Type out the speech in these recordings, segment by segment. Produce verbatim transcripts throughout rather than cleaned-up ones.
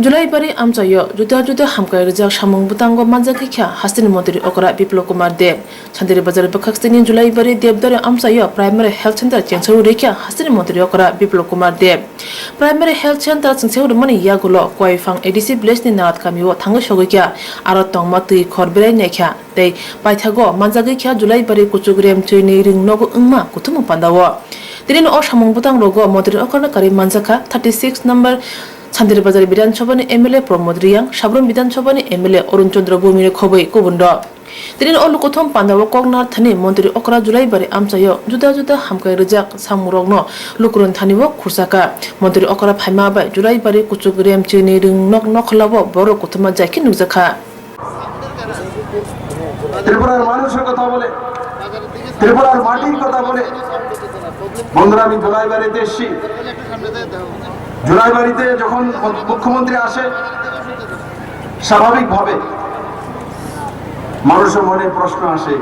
Julaibari amchaio juda juda hamkrai rijak samung bwtango manjak kha hasteni montri okra Biplab Kumar Deb. Santiri Bazar bwkhak stini Julaibari Debdari amchaio Primary Health Center chengsaui rikha hasteni montri okra Biplab Kumar Deb. Primary Health Center chengsaui rwmani yagulo Koiphang A D C village ni Narat kamio thangwi sogwi kha, aro tongma twi khor berai naikha tei paithago manjagwi kha Julaibari kuchuk Remchwini ring nogo wngma kuthumung pandao. Tini o samung bwtang rogo montri okra karwi manjakha thirty six number Santiri Bazar Bidhan Sabhani M L A Pramod Riyang, Sabrum Bidhan Sabhani M L A Arun Chandra Bhumini khobwi kubun rok. Tini o lukuthum pandao kok narthani montri okra Julaibari amchaio juda juda hamkrai rijak samung rokno lukurun thani o khursa kha. Montri okra phaima bai Julaibari kuchuk Remchwini ring nok nokholao borok kuthuma jai khe nukjakha. ত্রিপুরার মানুষের কথা বলে, ত্রিপুরার মাটির কথা বলে। বন্ধুরা, আমি জুলাইবাড়িতে এসেছি। জুলাইবাড়িতে যখন মুখ্যমন্ত্রী আসে, স্বাভাবিকভাবে মানুষের মনে প্রশ্ন আসে,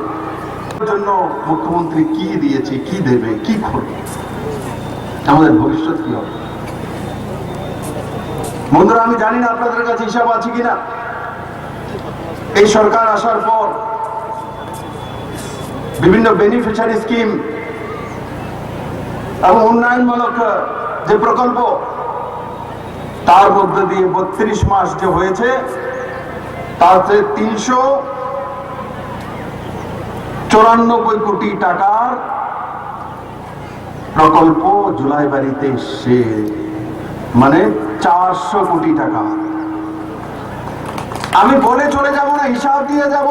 জন্য মুখ্যমন্ত্রী কি দিয়েছে, কি দেবে, কি করবে, আমাদের ভবিষ্যৎ কি হবে? বন্ধুরা, আমি জানি না আপনাদের কাছে হিসাব আছে কিনা। এই সরকার আসার পর বিভিন্ন বেনিফিশিয়ারি স্কিম এবং উন্নয়নমূলক, আহ, যে প্রকল্প, তার মধ্য দিয়ে বত্রিশ মাস যে হয়েছে, তাতে তিনশো চুরানব্বই কোটি টাকার প্রকল্প জুলাইবাড়িতে এসছে, মানে চারশো কোটি টাকা। আমি বলে চলে যাব না, হিসাব দিয়ে যাব।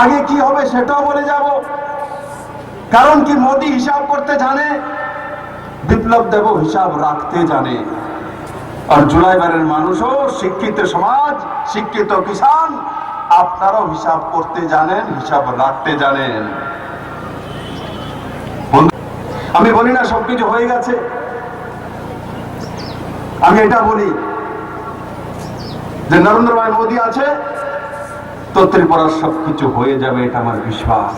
আগে কি হবে সেটাও বলে যাব। কারণ কি, মোদি হিসাব করতে জানে, বিপ্লব দেব হিসাব রাখতে জানে। আর জুলাইবাড়ির মানুষও শিক্ষিত সমাজ, শিক্ষিত কিষাণ, আপনারাও হিসাব করতে জানেন, হিসাব রাখতে জানেন। বন্ধু, আমি বলি না সবকিছু হয়ে গেছে, আমি এটা বলি যে নরেন্দ্র ভাই মোদি আছে তো ত্রিপুরার সবকিছু হয়ে যাবে, এটা আমার বিশ্বাস।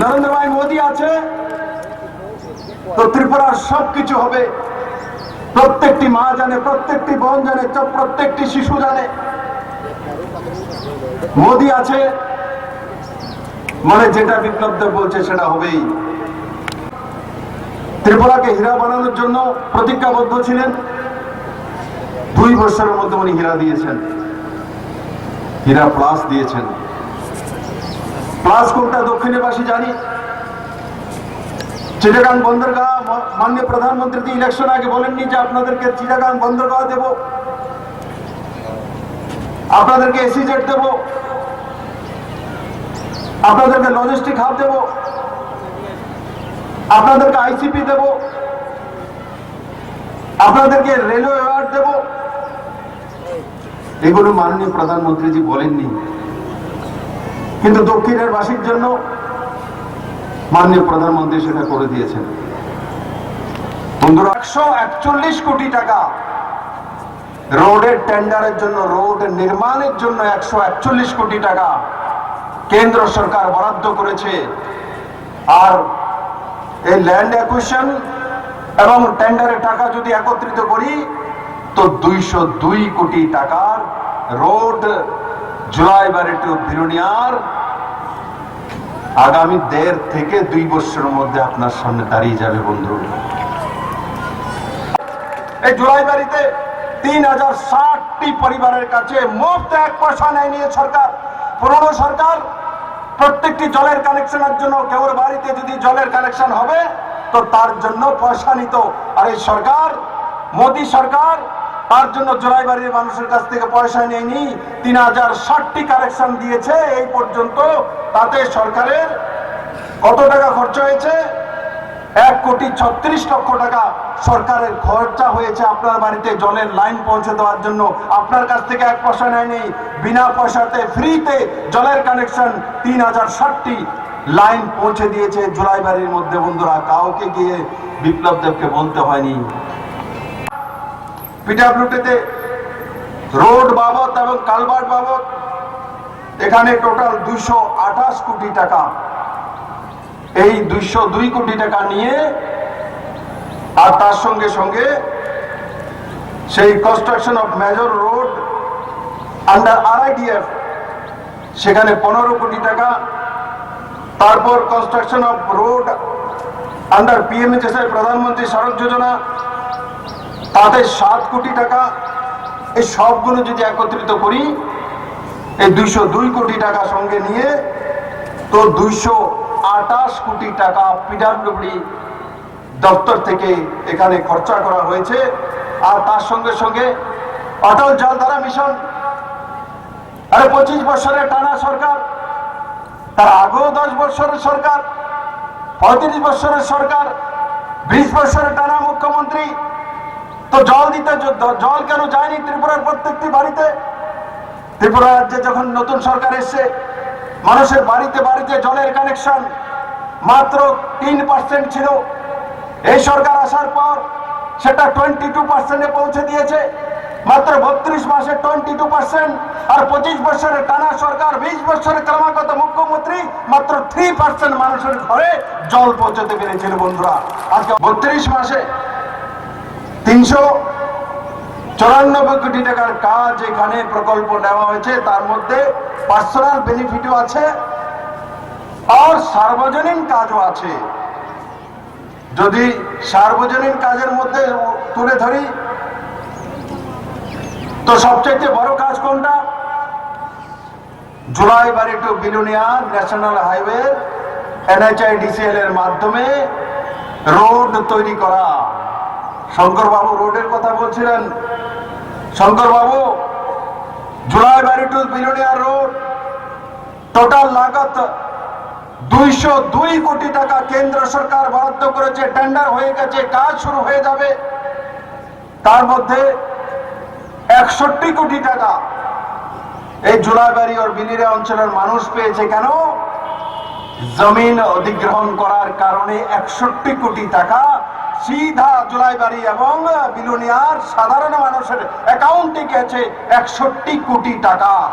নরেন্দ্র ভাই মোদি আছে তো ত্রিপুরার সবকিছু হবে। প্রত্যেকটি মা জানে, প্রত্যেকটি বোন জানে, চ-, প্রত্যেকটি শিশু জানে, মোদি আছে মানে যেটা বিপ্লব দেব বলছে সেটা হবেই। ত্রিপুরাকে হীরা বানানোর জন্য প্রতিজ্ঞাবদ্ধ ছিলেন, দুই বছরের মধ্যে উনি হীরা দিয়েছেন, হীরা প্লাস দিয়েছেন। প্লাস কোনটা দক্ষিণেবাসী জানি। চিটাগাং বন্দরগাহ, মা-, মাননীয় প্রধানমন্ত্রী তো ইলেকশন আগে বলেননি যে আপনাদেরকে চিটাগাং বন্দরগাহ দেব, আপনাদেরকে এসইজেড দেব, আপনাদেরকে লজিস্টিক হাব দেব, আপনাদেরকে আইসিপি দেব, আপনাদেরকে রেলওয়ে অ্যাওয়ার্ড দেব? এগুলো মাননীয় প্রধানমন্ত্রীজি বলেননি, কিন্তু দক্ষিণের বাসীর জন্য মাননীয় প্রধানমন্ত্রী সেটা করে দিয়েছেন। বন্ধুরা, একশো একচল্লিশ কোটি টাকা রোডের টেন্ডারের জন্য, রোড নির্মাণের জন্য একশো একচল্লিশ কোটি টাকা কেন্দ্র সরকার বরাদ্দ করেছে। আর এই ল্যান্ড অ্যাকুইজিশন এবং টেন্ডারের টাকা যদি একত্রিত করি, তো দুইশো দুই কোটি টাকার রোড জুলাইবাড়ি টু বিলোনিয়ার আগামী দেড় থেকে দুই বছরের মধ্যে আপনার সামনে দাঁড়িয়ে যাবে, বন্ধু। এই জুলাইবাড়িতে তিন হাজার ষাটটি পরিবারের কাছে মুফত, এক পয়সা নেয়নি এই সরকার। পুরনো সরকার প্রত্যেকটি জলের কানেকশনের জন্য, কেউর বাড়িতে যদি জলের কানেকশন হবে, তো তার জন্য পয়সা নিত। আর এই সরকার, মোদী সরকার, তার জন্য জুলাইবাড়ির মানুষের কাছ থেকে পয়সা নেয়নি। তিন হাজার ষাটটি কানেকশন দিয়েছে এই পর্যন্ত। তাতে সরকারের কত টাকা খরচ হয়েছে? এক কোটি ছত্রিশ লক্ষ টাকা সরকারের খরচা হয়েছে আপনার বাড়িতে জলের লাইন পৌঁছে দেওয়ার জন্য। আপনার কাছ থেকে এক পয়সা নেয়নি, বিনা পয়সাতে, ফ্রিতে জলের কানেকশন তিন হাজার ষাটটি লাইন পৌঁছে দিয়েছে জুলাইবাড়ির মধ্যে, বন্ধুরা। কাউকে গিয়ে বিপ্লব দেবকে বলতে হয়নি। পিডাব্লিউডিতে রোড বাবদ এবং কালভার্ট বাবদ এখানে টোটাল দুইশো আঠাশ কোটি টাকা। এই দুইশো দুই কোটি টাকা নিয়ে আর তার সঙ্গে সঙ্গে সেই construction of major road under RIDF, সেখানে পনেরো কোটি টাকা, তারপর কনস্ট্রাকশন অফ রোড আন্ডার পিএমএচএসআই, প্রধানমন্ত্রী সড়ক যোজনা, তাতে সাত কোটি টাকা। এই সবগুলো যদি একত্রিত করি, এই দুইশো দুই কোটি টাকা সঙ্গে নিয়ে তো দুইশো আঠাশ কোটি টাকা পিডাব্লিউডি দপ্তর থেকে এখানে খরচা করা হয়েছে। আর তার সঙ্গে সঙ্গে অটল জলধারা মিশন, আরে পঁচিশ বছরের টানা সরকার, তার আগেও দশ বছরের সরকার, পঁয়ত্রিশ বছরের সরকার, বিশ বছরের টানা মুখ্যমন্ত্রী, তো জল দিতে জ-, দ-, জল কেন যায়নি ত্রিপুরার প্রত্যেকটি বাড়িতে? ত্রিপুরা রাজ্যে যখন নতুন সরকার এসছে, মানুষের বাড়িতে বাড়িতে জলের কানেকশন মাত্র তিন পার্সেন্ট ছিল। এই সরকার আসার পর সেটা টোয়েন্টি টু পার্সেন্টে পৌঁছে দিয়েছে। মাত্র বত্রিশ মাসে টোয়েন্টি টু পার্সেন্ট, আর পঁচিশ বছরের টানা সরকার, বিশ বছরের ক্রমাগত মুখ্যমন্ত্রী, মাত্র থ্রি পার্সেন্ট মানুষের ঘরে জল পৌঁছতে পেরেছিল। বন্ধুরা, আজকে বত্রিশ মাসে তিনশো চুরানব্বই কোটি টাকার কাজ এখানে প্রকল্প নেওয়া হয়েছে, তার মধ্যে পার্সোনাল বেনিফিটও আছে আর সার্বজনীন কাজও আছে। যদি সার্বজনীন কাজের মধ্যে তুলে ধরি, তো সবচাইতে বড় কাজ কোনটা? জুলাইবাড়ি টু বিলোনিয়া ন্যাশনাল হাইওয়ে এনএইচআইডিসিএল এর মাধ্যমে রোড তৈরি করা। শঙ্করবাবু রোডের কথা বলছিলেন। শঙ্করবাবু, জুলাইবাড়ি টু বিলোনিয়া রোড টোটাল লাগত দুইশো দুই কোটি টাকা কেন্দ্র সরকার বরাদ্দ করেছে, টেন্ডার হয়ে গেছে, কাজ শুরু হয়ে যাবে। তার মধ্যে একষট্টি কোটি টাকা এই জুলাইবাড়ি আর বিলোনিয়া অঞ্চলের মানুষ পেয়েছে। কেন? জমিন অধিগ্রহণ করার কারণে একষট্টি কোটি টাকা সিধা জুলাইবাড়ি এবং বিলোনিয়ার সাধারণ মানুষের অ্যাকাউন্টে গেছে, একষট্টি কোটি টাকা।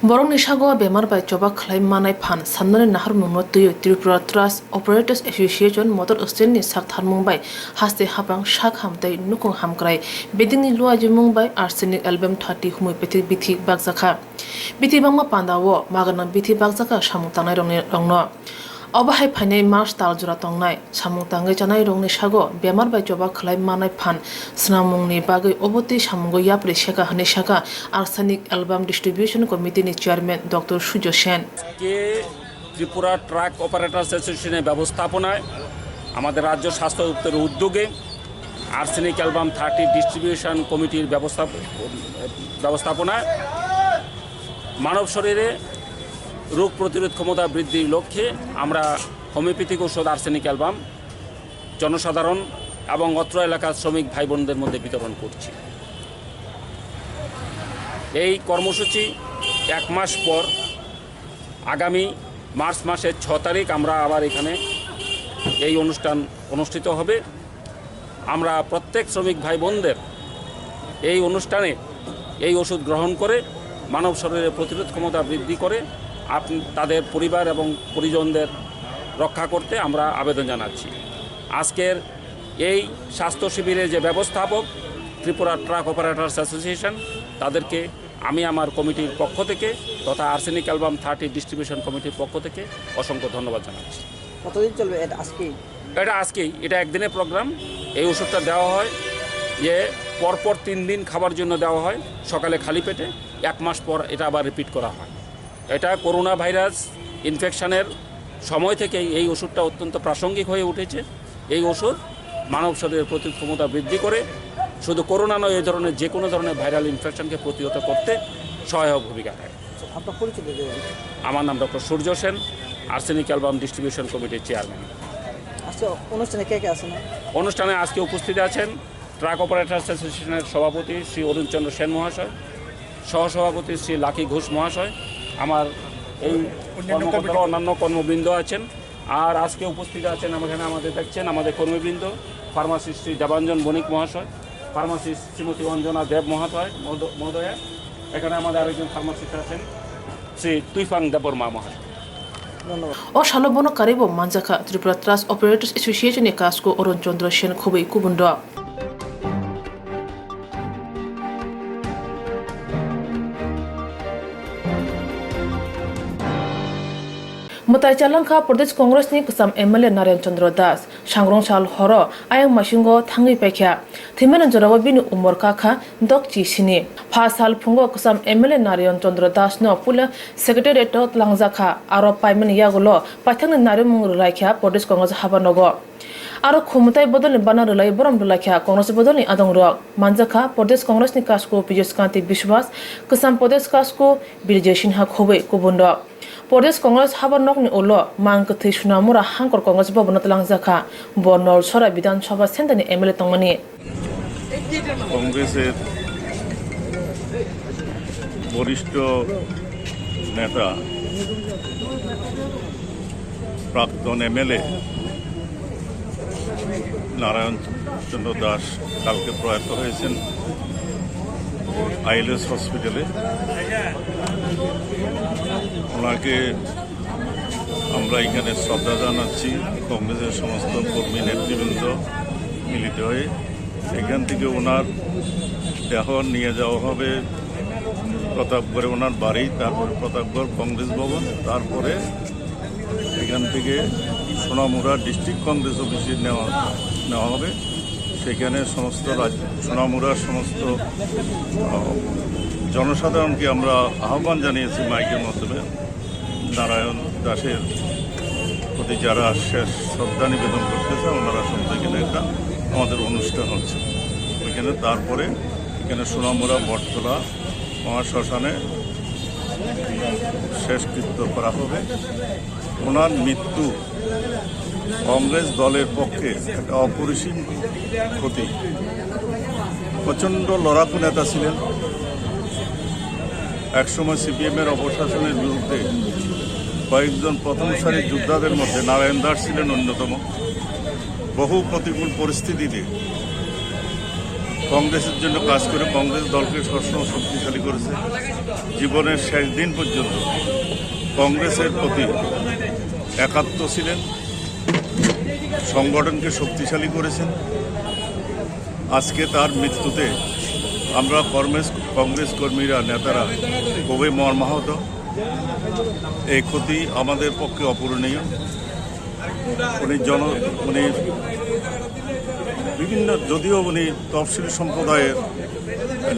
Borokni sago bemar bai choba khlai manai phan samnani naharmungno twiwi Tripura Truck Operators Association Motor Stand ni sak tharmung bai haste hapang sak ham tei nukhung hamkrai bedekni luajimung bai arsenic album thirty homeopathic bithi bakjakha. Bithi bangma panda o maganang bithi bakjakha samung tangnai rokni rokno. Obo hai phainai March tal jora tongnai. Samung tangwi chanai rokni sago bemar bai choba khlai manai phan swnamungni bagwi obo twi samungo yapri seka hwnwi sakha Arsenic Album Distribution Committee ni Chairman Doctor Surjo Sen. আজকে Tripura truck operators অ্যাসোসিয়েশনের ব্যবস্থাপনায় আমাদের রাজ্য স্বাস্থ্য দপ্তরের উদ্যোগে arsenic album thirty distribution কমিটির ব্যবস্থাপ-, ব্যবস্থাপনায় মানব শরীরে রোগ প্রতিরোধ ক্ষমতা বৃদ্ধির লক্ষ্যে আমরা হোমিওপ্যাথিক ঔষধ আর্সেনিক অ্যালবাম জনসাধারণ এবং অত্র এলাকার শ্রমিক ভাই বোনদের মধ্যে বিতরণ করছি। এই কর্মসূচি এক মাস পর, আগামী মার্চ মাসের ছ তারিখ আমরা আবার এখানে এই অনুষ্ঠান অনুষ্ঠিত হবে। আমরা প্রত্যেক শ্রমিক ভাই বোনদের এই অনুষ্ঠানে এই ওষুধ গ্রহণ করে মানব শরীরের প্রতিরোধ ক্ষমতা বৃদ্ধি করে আপ-, তাদের পরিবার এবং পরিজনদের রক্ষা করতে আমরা আবেদন জানাচ্ছি। আজকের এই স্বাস্থ্য শিবিরের যে ব্যবস্থাপক, ত্রিপুরা ট্রাক অপারেটর্স অ্যাসোসিয়েশন, তাদেরকে আমি আমার কমিটির পক্ষ থেকে তথা আর্সেনিক অ্যালবাম থার্টি ডিস্ট্রিবিউশন কমিটির পক্ষ থেকে অসংখ্য ধন্যবাদ জানাচ্ছি। কতদিন চলবে এটা আজকেই? এটা আজকেই, এটা একদিনের প্রোগ্রাম। এই ওষুধটা দেওয়া হয় যে পরপর তিন দিন খাবার জন্য দেওয়া হয়, সকালে খালি পেটে, এক মাস পর এটা আবার রিপিট করা হয়। এটা করোনা ভাইরাস ইনফেকশনের সময় থেকেই এই ওষুধটা অত্যন্ত প্রাসঙ্গিক হয়ে উঠেছে। এই ওষুধ মানব শরীরের প্রতিরোধ ক্ষমতা বৃদ্ধি করে, শুধু করোনা নয়, এই ধরনের যে কোনো ধরনের ভাইরাল ইনফেকশনকে প্রতিহত করতে সহায়ক ভূমিকা রাখে। আপনার পরিচয় দিয়ে দেবেন। আমার নাম ডক্টর Surya Sen, arsenic album distribution কমিটির চেয়ারম্যান। আচ্ছা, অনুষ্ঠানে কে কে আছেন? অনুষ্ঠানে আজকে উপস্থিত আছেন ট্রাক অপারেটার্স অ্যাসোসিয়েশনের সভাপতি শ্রী অরুণ চন্দ্র সেন মহাশয়, সহসভাপতি শ্রী লাকি ঘোষ মহাশয়, আমার এই অন্যান্য কর্মকর্তারা, কর্মী- অন্যান্য কর্মবৃন্দ আছেন। আর আজকে উপস্থিত আছেন আমার এখানে, আমাদের দেখছেন আমাদের কর্মীবৃন্দ, ফার্মাসিস্ট শ্রী দেবাঞ্জন বণিক মহাশয়, ফার্মাসিস্ট শ্রীমতী অঞ্জনা দেব মহাশয়, মহোদ-, মহোদয়া, এখানে আমাদের আরেকজন ফার্মাসিস্ট আছেন, শ্রী তুইফাং দেববর্মা মহাশয়। ধন্যবাদ। O salo bono karwibo manjakha Tripura Trust Operators Association ni kasko Arun Chandra Sen khobwi kubun rok. Mwtai chalangkha Pradesh Congress ni kwcham M L A Narayan Chandra Das. Sangrong sal horo ayang maisingo thangwi paikha. Thwimani jorao bini umor kakha dokchi sini. Pha sal phungo kwcham M L A Narayan Chandra Das no puila secretariat o twlangjakha. Aro paimani yagulo paithakni narimung rwlaikha Pradesh Congress habanogo. Aro khumtai bodolni bana rwlai borom rwlaikha Congress bodolni adongrok. Manjakha Pradesh Congress ni kasko Piyush Kanti Biswas, kwcham Pradesh kasko Bijay Sinha khobwi kubunrok. Pradesh Congress haba nokni ulo mang kwthwi Sonamura Hangkor Congress Bhavan-o twlangjakha. Bo Nolsora Bidhan Sabha Center ni M L A tongmani. কংগ্রেসের বরিষ্ঠ নেতা, প্রাক্তন এমএলএ নারায়ণ চন্দ্র দাস কালকে প্রয়াত হয়েছেন আইএলএস হসপিটালে। ওনাকে আমরা এখানে শ্রদ্ধা জানাচ্ছি, কংগ্রেসের সমস্ত কর্মী নেতৃবৃন্দ মিলিত হয়ে। এখান থেকে ওনার দেহ নিয়ে যাওয়া হবে প্রতাপগড়ে, ওনার বাড়ি, তারপরে প্রতাপগড় কংগ্রেস ভবন, তারপরে এখান থেকে সোনামুড়া ডিস্ট্রিক্ট কংগ্রেস অফিসে নেওয়া, নেওয়া হবে। সেখানে সমস্ত রাজ-, সোনামুড়ার সমস্ত, আহ, জনসাধারণকে আমরা আহ্বান জানিয়েছি মাইকের মাধ্যমে। নারায়ণ দাসের প্রতি যারা শেষ শ্রদ্ধা নিবেদন করতে চান, ওনারা সব এখানে একটা আমাদের অনুষ্ঠান হচ্ছে, ওইখানে। তারপরে এখানে সোনামুড়া বটতলা মহাশ্মশানে শেষকৃত্য করা হবে। ওনার মৃত্যু কংগ্রেস দলের পক্ষে একটা অপরিসীম ক্ষতি। প্রচণ্ড লড়াকু নেতা ছিলেন। একসময় সিপিএম এর অপশাসনের বিরুদ্ধে কয়েকজন প্রথম সারির যোদ্ধাদের মধ্যে নারায়ণ দাস ছিলেন অন্যতম। বহু প্রতিকূল পরিস্থিতিতে কংগ্রেসের জন্য কাজ করে কংগ্রেস দলকে সবসময় শক্তিশালী করেছে। জীবনের শেষ দিন পর্যন্ত কংগ্রেসের প্রতি একাত্ম ছিলেন, সংগঠনকে শক্তিশালী করেছেন। আজকে তার মৃত্যুতে আমরা কর্মেস-, কংগ্রেস কর্মীরা, নেতারা খুবই মর্মাহত। এই ক্ষতি আমাদের পক্ষে অপূরণীয়। উনি জন-, উনি বিভিন্ন, যদিও উনি তফসিলি সম্প্রদায়ের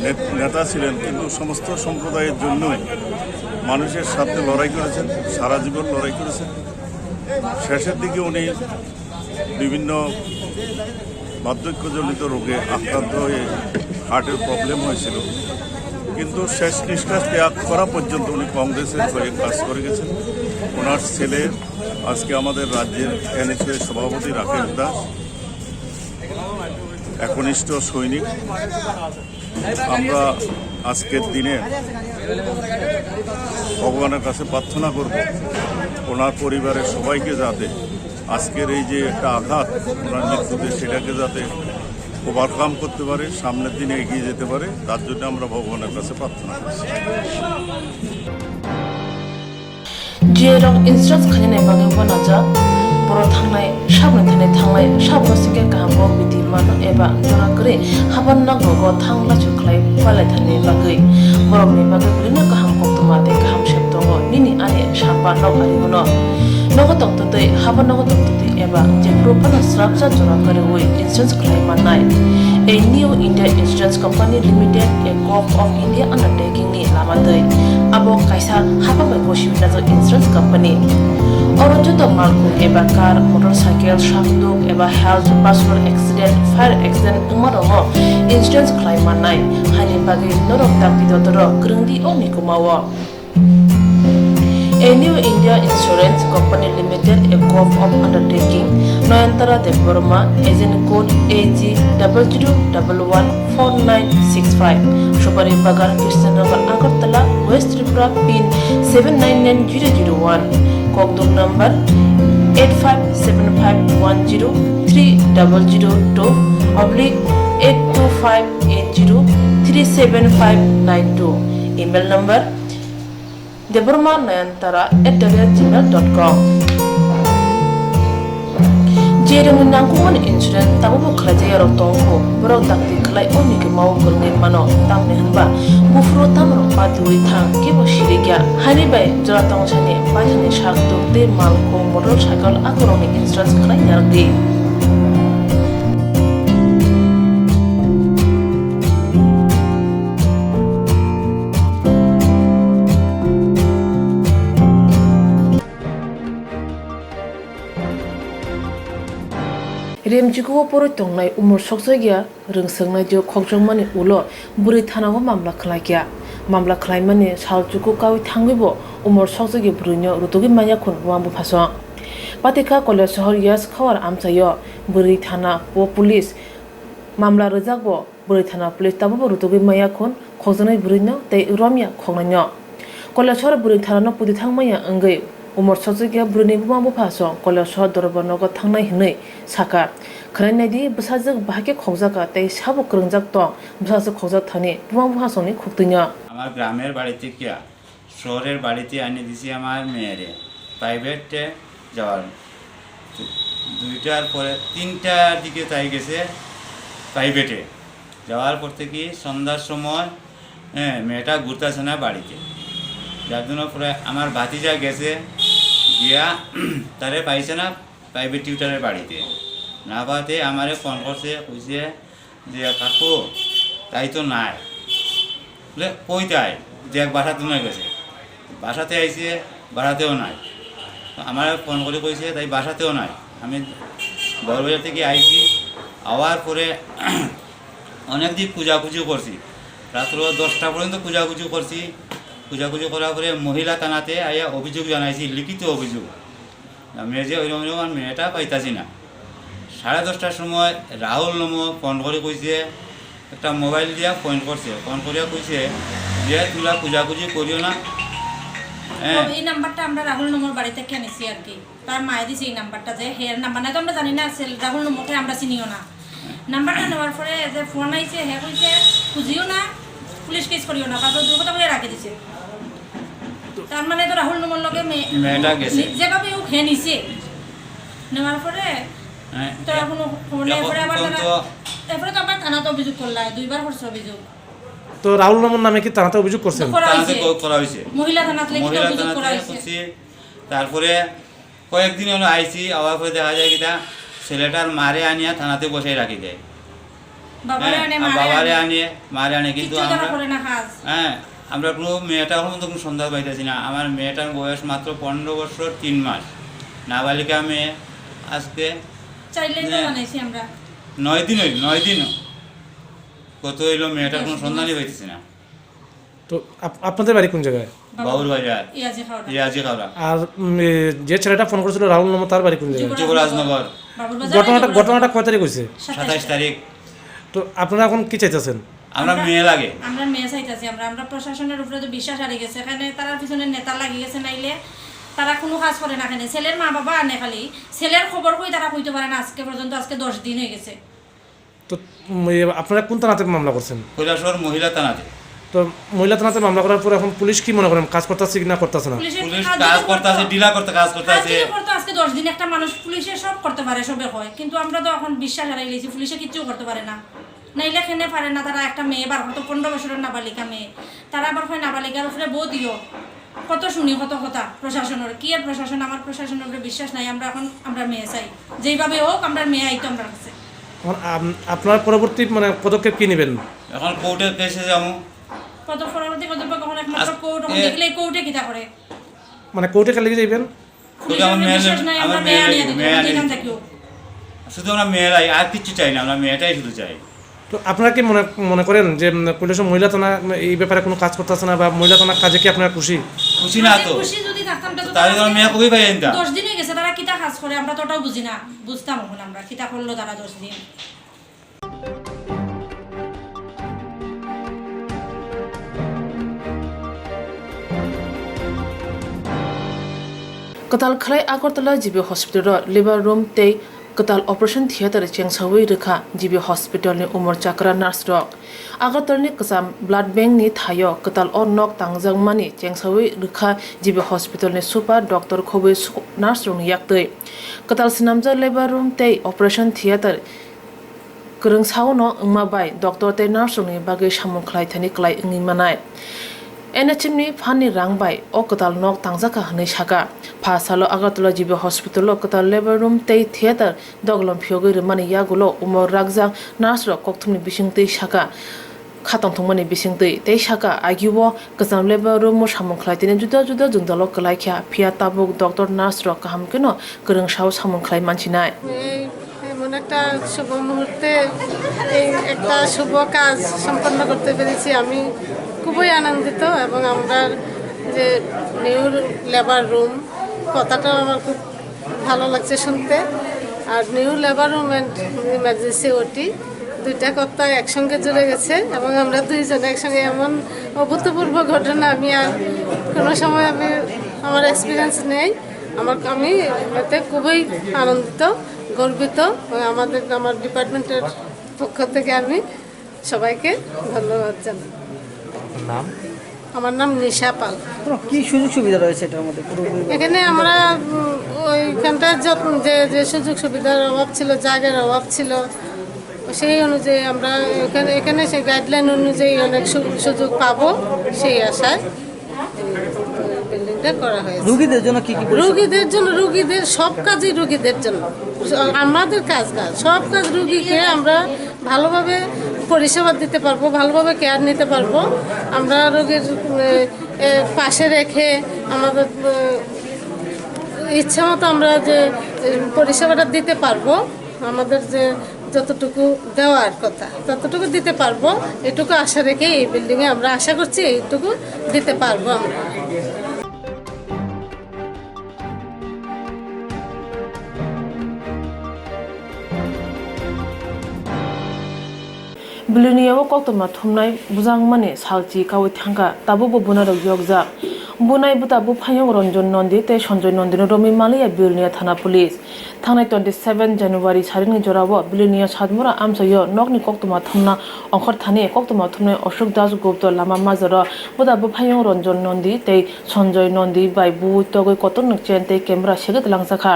নে-, নেতা ছিলেন, কিন্তু সমস্ত সম্প্রদায়ের জন্যই মানুষের সাথে লড়াই করেছেন, সারা জীবন লড়াই করেছেন। শেষের দিকে উনি বিভিন্ন বার্ধক্যজনিত রোগে আক্রান্ত হয়ে হার্টের প্রবলেম হয়েছিল, কিন্তু শেষ নিঃশ্বাস ত্যাগ করা পর্যন্ত উনি কংগ্রেসের হয়ে কাজ করে গেছেন। ওনার ছেলে আজকে আমাদের রাজ্যের এনএসইউ সভাপতি রাকেশ দাস, একনিষ্ঠ সৈনিক। আমরা আজকের দিনে ভগবানের কাছে প্রার্থনা করব, ওনার পরিবারের সবাইকে যাতে আজকের এই যে একটা আঘাত ওনার মৃত্যুতে, সেটাকে যাতে ওভারকাম করতে পারে, সামনের দিনে এগিয়ে যেতে পারে, তার জন্য আমরা ভগবানের কাছে প্রার্থনা করছি। G A rok insurance khainani bagwi uanajak. Borok thangnai, saboni thani thanglai, saboni singkhe kaham kok bidi mano eba jora kwrwi haban nok rogo thang lachu khlai palai thani bagwi. Borokni bagwi bwrwino kaham koktwma tei kaham sep tongo nini ani sapa nok ari uno. Nogo tongtwtwi, haban nogo tongtwtwi eba jephuru phano srapsa jora kwrwi insurance khlai mannai. A New India Insurance Company Limited, a Gov of India undertaking ni lama twi. Abo kaisa hapang bai gosi winajak insurance company. Oro joto malkhung eba car, motorcycle, sakduk eba health, personal accident, fire accident wngma rokno insurance khlai mannai. Haini bagwi norok dakti dotoro kwrwngdi o mikuma o. A New India Insurance Company Limited, a Gov of undertaking, Nayantara Debbarma, agent code A G double zero double one four nine six five, Subari Bagan, Krishnanagar, Agartala, West Tripura, pin seven nine nine zero zero one, Kokdum number eight five seven five one zero three double zero two oblique eight two five eight zero three seven five nine two. Email number: debbarma nayantara at the rate gmail dot com. Je rwngni nangkukmani insurance tabukbo khlaijakya rok tongo, borok dakti khlai o mikima o kwrwngwi mano, tamni hwnba buphuru tamrok patiwi thang kebo sirikya. Haini bai jora tongsani paithani sak tuk tei malkhung motorcycle akorokni insurance khlai narwkdi. Remchikugo porwi tongnai umor sokjakya rwngswknai jwk khokjakmani ulo bwrwi thanao mamla khlaikha. Mamla khlaimani sal chuku kaui thangwibo umor sokjakya bwrwino rutugwi manya khun buma buphasong. Patikha Koilashahar Yas Khawar amchaio bwrwi thana o police mamla rwjakbo. Bwrwi thana police tabukbo rutugwi maya khun khokjaknai bwrwino tei romya khoknaino. Koilashahar bwrwi thanano pudi thang maya wngwi umor sokjakya bwrwini buma buphasong Koilashahar dorbar nogo thangnai hwnwi sakha. Khwnai naidi, bwsajwk bahai khe khokjakha tei sabo kwrwngjak tong bwsajwk khokjak thani buma buphasongni khuktwino. আমার গ্রামের বাড়িতে কিয়া শহরের বাড়িতে আনিয়ে দিছি আমার মেয়েরে, প্রাইভেটে যাওয়ার। দুইটার পরে, তিনটার দিকে তাই গেছে প্রাইভেটে। যাওয়ার পর থেকে সন্ধ্যার সময়, হ্যাঁ, মেয়েটা ঘুরতেছে না বাড়িতে, যার জন্য পরে আমার ভাতিজা গেছে, গিয়া তারে পাইছে না প্রাইভেট টিউটরের বাড়িতে। না পাতে আমারে ফোন করছে, কইছে যে, "কাকু, তাই তো নাই।" বলে, "কই তাই?" দেখ, বাসাতে মনে গেছে। বাসাতে আইছে, বাসাতেও নাই। তো আমারে ফোন করে কইছে, "তাই বাসাতেও নাই।" আমি বড়বাজার থেকে আইছি, আওয়ার পরে অনেক দিন খোঁজাখুঁজি করছি, রাত্র দশটা পর্যন্ত খোঁজাখুঁজি করছি। খোঁজাখুঁজি করার পরে মহিলা থানাতে আইয়া অভিযোগ জানাইছি, লিখিত অভিযোগ। মেয়ে যে ওইরকম ওইরকম, আর মেয়েটা পাইতাছি না। সাড়ে দশটার সময় রাহুল নমো ফোন করে কইছে, একটা মোবাইল দিয়া ফোন করছে, ফোন করিয়া কইছে যে, "তোমরা খোঁজাখুঁজি করিও না।" হ্যাঁ। তো এই নাম্বারটা আমরা রাহুল নমোর বাড়ি থেকে আনিছি আর কি। তার মায়ে দিছে এই নাম্বারটা, যে হের নাম্বার না তো আমরা জানি না, সেল রাহুল নমোকে আমরা চিনিও না। নাম্বারটা নেওয়ার পরে যে ফোন আইছে, হে কইছে, "খুঁজিও না, পুলিশ কেস করিও না, তারপর দুই কথা বলে রাখি দিছে।" তার মানে তো রাহুল নমোর লগে মে-, মেয়েটা গেছে। নি-, যেভাবে হোক হে নিছে। নেওয়ার পরে হ্যাঁ, তো এ-, এখনো খবর নেই, এখন এরপরে আবার তারা, পর্যন্ত এরপরে তো আবার থানাতে অভিযোগ করলা, দুইবার করছে অভিযোগ। তো রাহুল নমোর নামে কি থানাতে অভিযোগ করছেন? করা থানাতে হয়েছে। ক-, করা হয়েছে। মহিলা থানাতে লিখিত মহিলা অভিযোগ থানাতে করা হয়েছে। করছি। তারপরে কয়েকদিন হলো আইছি, আবার পরে দেখা যায় কিতা, ছেলেটার মারে আনিয়া থানাতে বসাই রাখি দেয়। বাবারে হ্যাঁ, আনে, আর মারে বাবারে আনে। আনে, মারে আনে, কিন্তু কিচ্ছু তারা আমরা, করে না কাজ। হ্যাঁ, আমরা কোনো মেয়েটা এখন পর্যন্ত কোনো সন্ধান পাইতেছি না। আমার মেয়েটার বয়স মাত্র পনেরো বছর তিন মাস, নাবালিকা মেয়ে। আজকে চাইলেই তো হ্যাঁ। জানাইছি আমরা। নয় দিন হইল, নয় দিন। কত হইলো, মেয়েটার কোনো সন্ধানই পাইতেছি না। তো আপ-, আপনাদের বাড়ি কোন জায়গায়? বাবুর বাজার। ইয়াজি খাওড়া। ইয়াজি খাওড়া। আর, উম, এ, যে ছেলেটা ফোন করেছিল রাহুল নমো, তার বাড়ি কোন জায়গায়? যুবরাজনগর। যুবরাজনগর। বাবুর বাজার। ঘটনাটা, ঘটনাটা কয় তারিখ হয়েছে? সাতাইশ তারিখ। তো আপনারা এখন কি চাইতেছেন? আমরা, আমরা মেয়ে লাগে। আমরা মেয়ে চাইতেছি, আমরা, আমরা প্রশাসনের উপরে তো বিশ্বাস হারিয়ে গেছে। এখানে তারার পিছনে নেতা লাগিয়ে গেছে, নাইলে তারা কোনো কাজ করে না। এখানে ছেলের মা বাবা আনে খালি, ছেলের খবর কই তারা কইতে পারে না। আজকে পর্যন্ত, আজকে দশ দিন হয়ে গেছে। তো, উম, এ, আপনারা কোন থানাতে মামলা করছেন? কৈলাসহর মহিলা থানাতে। তো মহিলা থানাতে মামলা করার পর এখন পুলিশ কি মনে করেন, কাজ করতেছে কি না করতেছে না? পুলিশের পুলিশ কাজ কাজ করতে করতেছে, আছে। ঢিলা করতে কাজ করতে কাজ আছে। যদি করতো, আজকে দশ দিন একটা মানুষ পুলিশে সব করতে পারে, সবে হয়, কিন্তু আমরা তো এখন বিশ্বাস হারাই গেছি, পুলিশে কিচ্ছু করতে পারে না। নাইলে কেনে পারে না, তারা একটা মেয়ে বার করতো, পনেরো বছরের নাবালিকা মেয়ে, তারা আবার হয় নাবালিকার উপরে বউ দিও। কত শুনি কত কথা প্রশাসনের, কি আর প্রশাসন, আমার প্রশাসনের উপরে বিশ্বাস নাই। আমরা এখন আমরা মেয়ে চাই, যেইভাবে হোক আমরা মেয়ে আইতো আমার কাছে। এখন আম-, আপনার পরবর্তী মানে পদক্ষেপ কি নেবেন? এখন কোর্টে কেসে যাবো। কত পরবর্তী পদক্ষেপ এখন একমাত্র আজ-, কোর্ট, এখন এ- দেখলে কোর্টে কিতা করে? মানে কোর্টে কালকে যাইবেন? শুধু আমার মেয়ে বিশ্বাস নাই, আমরা আমরা মেয়ে মেয়ে আনিয়ে আনি, দিতে মেয়ে হবে, আনিয়ে যেখান দিতে থাকিও। শুধু আমরা মেয়েরাই, আর কিচ্ছু চাই না, আমরা মেয়েটাই শুধু চাই। তো আপনারা কি মনে, মনে করেন যে, উম, কৈলাসহর মহিলা থানা, উম, এই ব্যাপারে কোনো কাজ করতেছে না বা মহিলা থানার কাজে কি আপনারা খুশি? খুশি না তো। খুশি যদি থাকতাম, তো তাহলে তো তারা আমার মেয়ে কবি পাই আনতাম। দশ দিন হয়ে গেছে, তারা কিতা কাজ করে, আমরা তো ওটাও বুঝি না, বুঝতাম এখন আমরা, কিতা করলো তারা দশ দিন। Kwtal khlai Agartala G B hospital-o labor room tei Kwtal operation theatre chengsawi rwkha G B hospital ni umor chakra nurse rok. Agartala ni kwcham blood bank ni thaio kwtal o nok tangjakmani chengsawi rwkha G B hospital ni super doctor khobwi su-, nurse rokni yaktwi. Kwtal swnamjak labour room tei operation theatre kwrwngsaono wngma bai doctor tei nurse rokni bagwi samung khlai thani klai wngwi manai. N H M ni phan ni rang bai o kwtal nok tangjakha hwnwi sakha. Pha salo Agartala G B hospital o kwtal labour room tei theatre doglam phiyogwi rwmani yagulo umor rakjak nurse rok kokthumni bisingtwi sakha, kha tongthokmani bisingtwi tei sakha, agio kwcham labour room o samung khlai tini juda juda jwngjalo kwlai kha, phiya tabuk doctor nurse rok kaham kheno kwrwngsao samung khlai mansinai. এই এমন একটা শুভ মুহূর্তে এই একটা শুভ কাজ সম্পন্ন করতে পেরেছি। আমি খুবই আনন্দিত এবং আমরা যে নিউ লেবার রুম কথাটাও আমার খুব ভালো লাগছে শুনতে। আর new labour room and emergency OT দুইটা কথা একসঙ্গে জুড়ে গেছে এবং আমরা দুইজন একসঙ্গে এমন অভূতপূর্ব ঘটনা আমি আর কোনো সময় আমি আমার এক্সপিরিয়েন্স নেই। আমার, আমি এতে খুবই আনন্দিত, গর্বিত। এবং আমাদের, আমার ডিপার্টমেন্টের পক্ষ থেকে আমি সবাইকে ধন্যবাদ জানাই। আপনার নাম? আমার নাম নিশা পাল। কোনো কি সুযোগ সুবিধা রয়েছে এটার মধ্যে পুরোপুরি? এখানে আমরা, উম, ওইখানটা যত, যে, যে সুযোগ সুবিধার অভাব ছিল, জায়গার অভাব ছিল, সেই অনুযায়ী আমরা এখানে, এখানে সেই গাইডলাইন অনুযায়ী অনেক সু-, সুযোগ পাবো সেই আশায়। বিল্ডিংটা করা হয়েছে। রোগীদের জন্য কি কি পরিষেবা? রোগীদের জন্য, রোগীদের সব কাজই রোগীদের জন্য। আমাদের কাজ না, সব কাজ রোগীকে আমরা ভালোভাবে পরিষেবা দিতে পারবো, ভালোভাবে কেয়ার নিতে পারবো। আমরা রোগীর, এ, এ, পাশে রেখে আমাদের, এ, ইচ্ছা মতো আমরা যে, এ, পরিষেবাটা দিতে পারবো। আমাদের যে যতটুকু দেওয়ার কথা, ততটুকু দিতে পারবো, এটুকু আশা রেখে এই বিল্ডিং এ আমরা আশা করছি এইটুকু দিতে পারবো আমরা। Biloniya o koktwma thumnai bujangmani salchi kawi thangkha, tabukbo bunai rok yokjak. Bunai bwta buphayung Ranjan Nandi tei Sanjay Nandi no romwi manliya Biloniya thana police. Thangnai twenty seven January saringni jorao Biloniya Satmura amchaio nokni koktwma thumna ongkhor thani koktwma thumnai Ashok Das Gupta lama majaro bwta buphayung Ranjan Nandi tei Sanjay Nandi bai bui togwi kotor ni chain tei camera segwi twlangjakha.